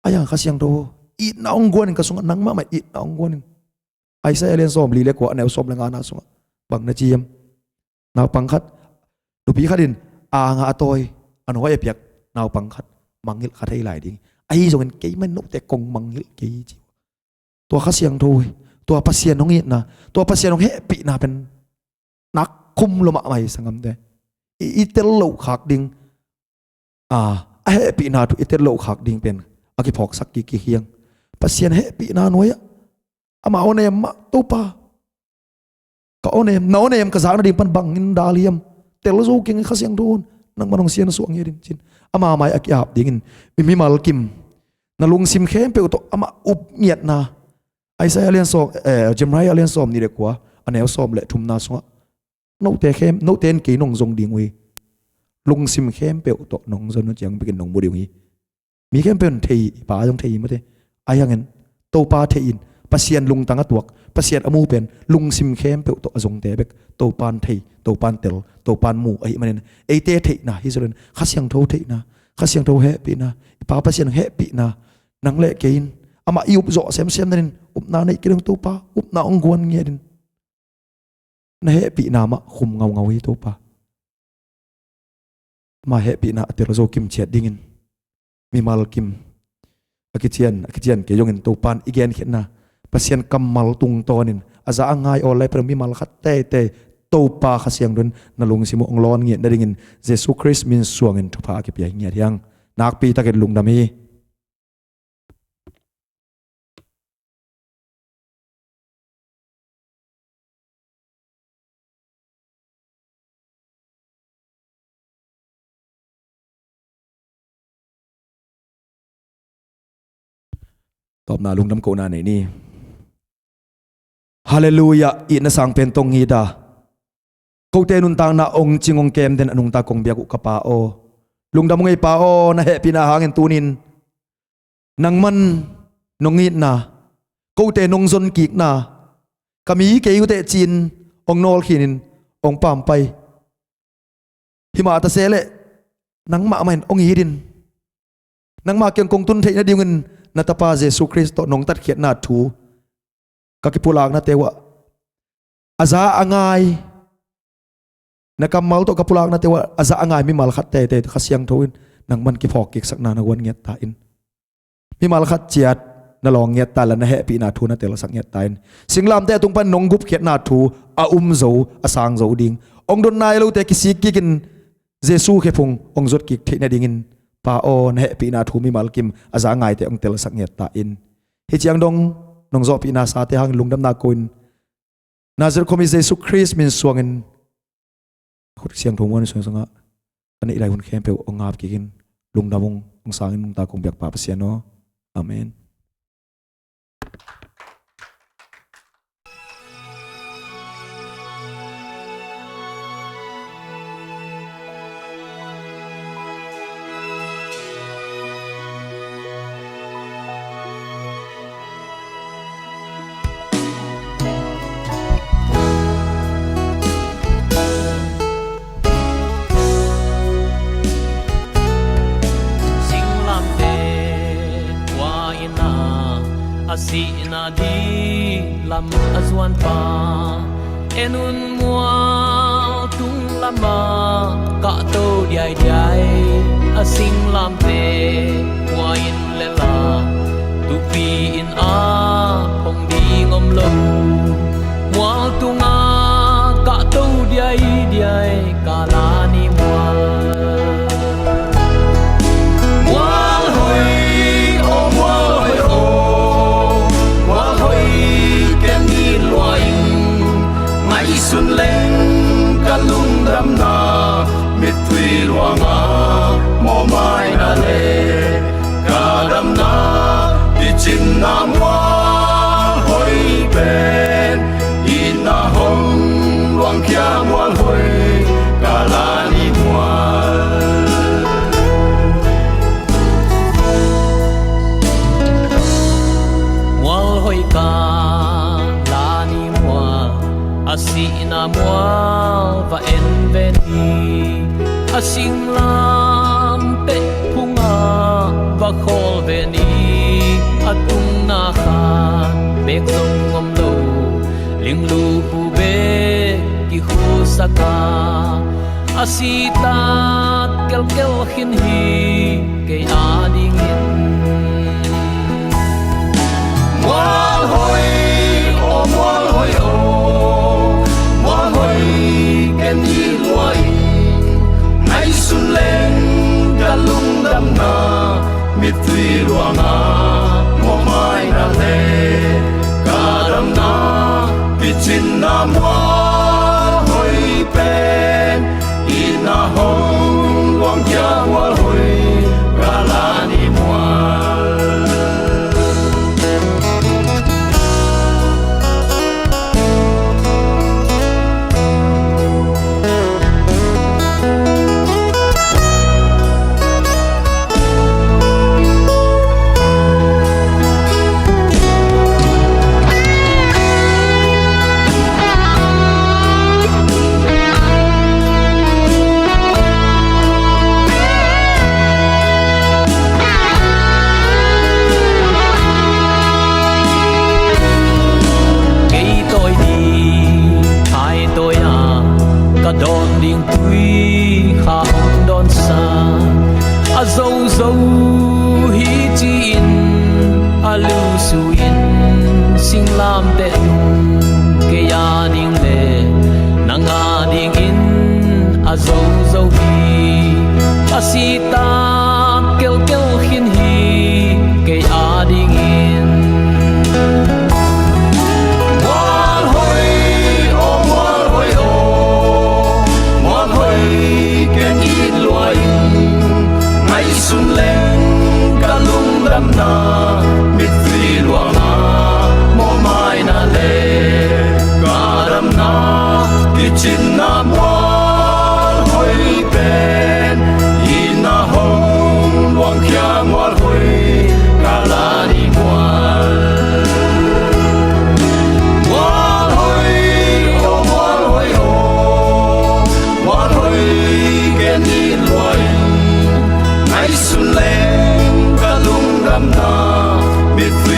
Ahi hang Kha Siangtho aw, itna hong guan in ka sungah, nangmah mah itna hong guan in. Isaiah a lian sawmli le kua a neu sawm le ngana sungah bang na ci hiam? Naupang khat, nupi khat in a ang a tawi, a nawi a piak naupang khat mangngilh kha thei lai ding. Ahi zongin keimah in note kong mangngilh kei ci. Tua Kha Siangtho hi, tua Pasian hong itna, tua Pasian hong hehpihna pen nak khum lua mahmah hi, sanggamte. I, i tel loh khak ding, a, a hehpihna thu i tel loh khak ding pen a kiphawksak kik kik hi hang. Pasian hehpihna nuai-ah, ama aw nem mah, Topa, ka aw nem, na aw nem ka zak nading pan bangin dal hiam? Tel zo keng, Kha Siangtho aw, nangmah in hong siansuah ngiat in ci-in ama mai-ah a ki-ap dingin, mi, mimal kim, na lungsim khempeuh tawh amah up ngiatna. Isaiah a lian sawm, eh, Jeremiah a lian sawmnih le kua a neu sawm le thumna sungah, note khem, note in kei nong zong ding uh hi. Lungsim khempeuh tawh nong zon uh ciang bekin nong mu ding uh hi. Mi khempeuh in thei, Pa zong thei hi maw te. Ahi hangin Topa thei in, Pasian lungtang a tuak, Pasian a mu pen lungsim khempeuh tawh a zongte bek Topa in thei, Topa in tel, Topa in mu ahih manin, eite theihna hi zo loin Kha Siangtho theihna, Kha Siangtho hehpihna, i Pa Pasian hehpihna, nang le kei in amah i up zawh semsem nadingin upna neih kei ding, Topa, upna hong guan ngiat in. Na hehpihna mah khum ngaungau hi, Topa. Ama hehpihna a tel zo kim ciat dingin, mimal kim, a kician, a kician kei zongin Topa in i genkhiatna, Pasian kammal tungtawnin a za a ngai awl lai pen mimal khat teitei Topa Kha Siangtho in na lungsim uh hong lawn ngiat nadingin Jesu Khrist min suangin thupha a kipia hi ngiat hi hang. Nakpi takin lungdam hi. Tawpna lungdam kohna nei ni. Halleluiah, itna sang pen tong hi ta. Kote nuntakna hong cing hong kem den a nungta kong biak uh ka Pa aw, lungdam ung ei Pa aw, na hehpihna hangin tunin nangman nong itna, kote nong zonkikna, ka mi kei uh teh ci-in hong nawlkhinin hong pampai. Himah ta se leh nangmah mah in hong it in. Nangmah kiang kong tun theih nadingin na Tapa Jesu Khrist tawh nong tatkhiatna thu ka kipulaknate uh ah a za a ngai, na kammal tawh ka pulaknate uh ah a za a ngai mimal khat teitei Kha Siangtho in nangman kiphawk kiksak na na guan ngiat ta in. Mimal khat ciat na lawng ngiat ta in la na hehpihna thu na telsak ngiat ta in. Singlamteh tung pan nong gupkhiatna thu a um zo, a sang zo ding. Hong don nai lote kisik kikin Jesu khephung hong zuat kik theih nadingin Pa aw, na hehpihna thu mimal kim a za a ngaite hong telsak ngiat ta in. Hih ciang dong nong zawhpihna sate hangin lungdamna ko in Nazareth khuami Jesu Khrist min suangin khut siangtho muan suang sangah ka neih lai hun khempeuh hong ngap kik in. Lungdam ung, hong sang in nungta kong biak Pa Pasian aw. Amen. Singlamteh kua in ah a sihna ding lam a zuan pa, en un mual tung lamah kahto diaidiai. A singlamteh kua in lel a, tupi in ah hong ding om lo, mual tungah kahto diaidiai. Kalani mual. Mual hoih aw, mual hoih aw, mual hoih ken it lua ing. Ngaihsun leng ka lungdamna, mittui luangah mawhmaina le ka damna, picinna mual hoih pen, itna hong luangkhia mual hoih, Kalani mual. Mual hoih Kalani mual, a sihna mual va en ve ni. A singlamteh phungah va khawl ve ni. A tungna khat bek zong om lo, linglu hu bek kikhusak a, a sitak kelkel khin hi kei adingin. Mual hoih aw, mual hoih aw, mual hoih ken it lua ing. Ngaihsun leng ka lungdamna, mittui luangah mawhmaina le ka damna, picinna mual hoih pen, itna hong luangkhia mual hoih, Kalani mual. Kei tawi ding, ai tawi a, ka dawn ding tui kha hong dawnsa. A zozo hi ci-in a lusu in, singlamteh tung kei a ding le nang a dingin a zozo hi. A sitak kelkel khin hi kei a dingin. Mual hoih aw, mual hoih aw, mual hoih ken it lua ing. Ngaihsun leng ka lungdamna, mittui luangah mawhmaina le ka damna, kicinna mual hoih pen, itna hong luangkhia mual hoih, Kalani mual. Mual hoih aw, mual hoih aw, mual hoih ken it lua ing. It's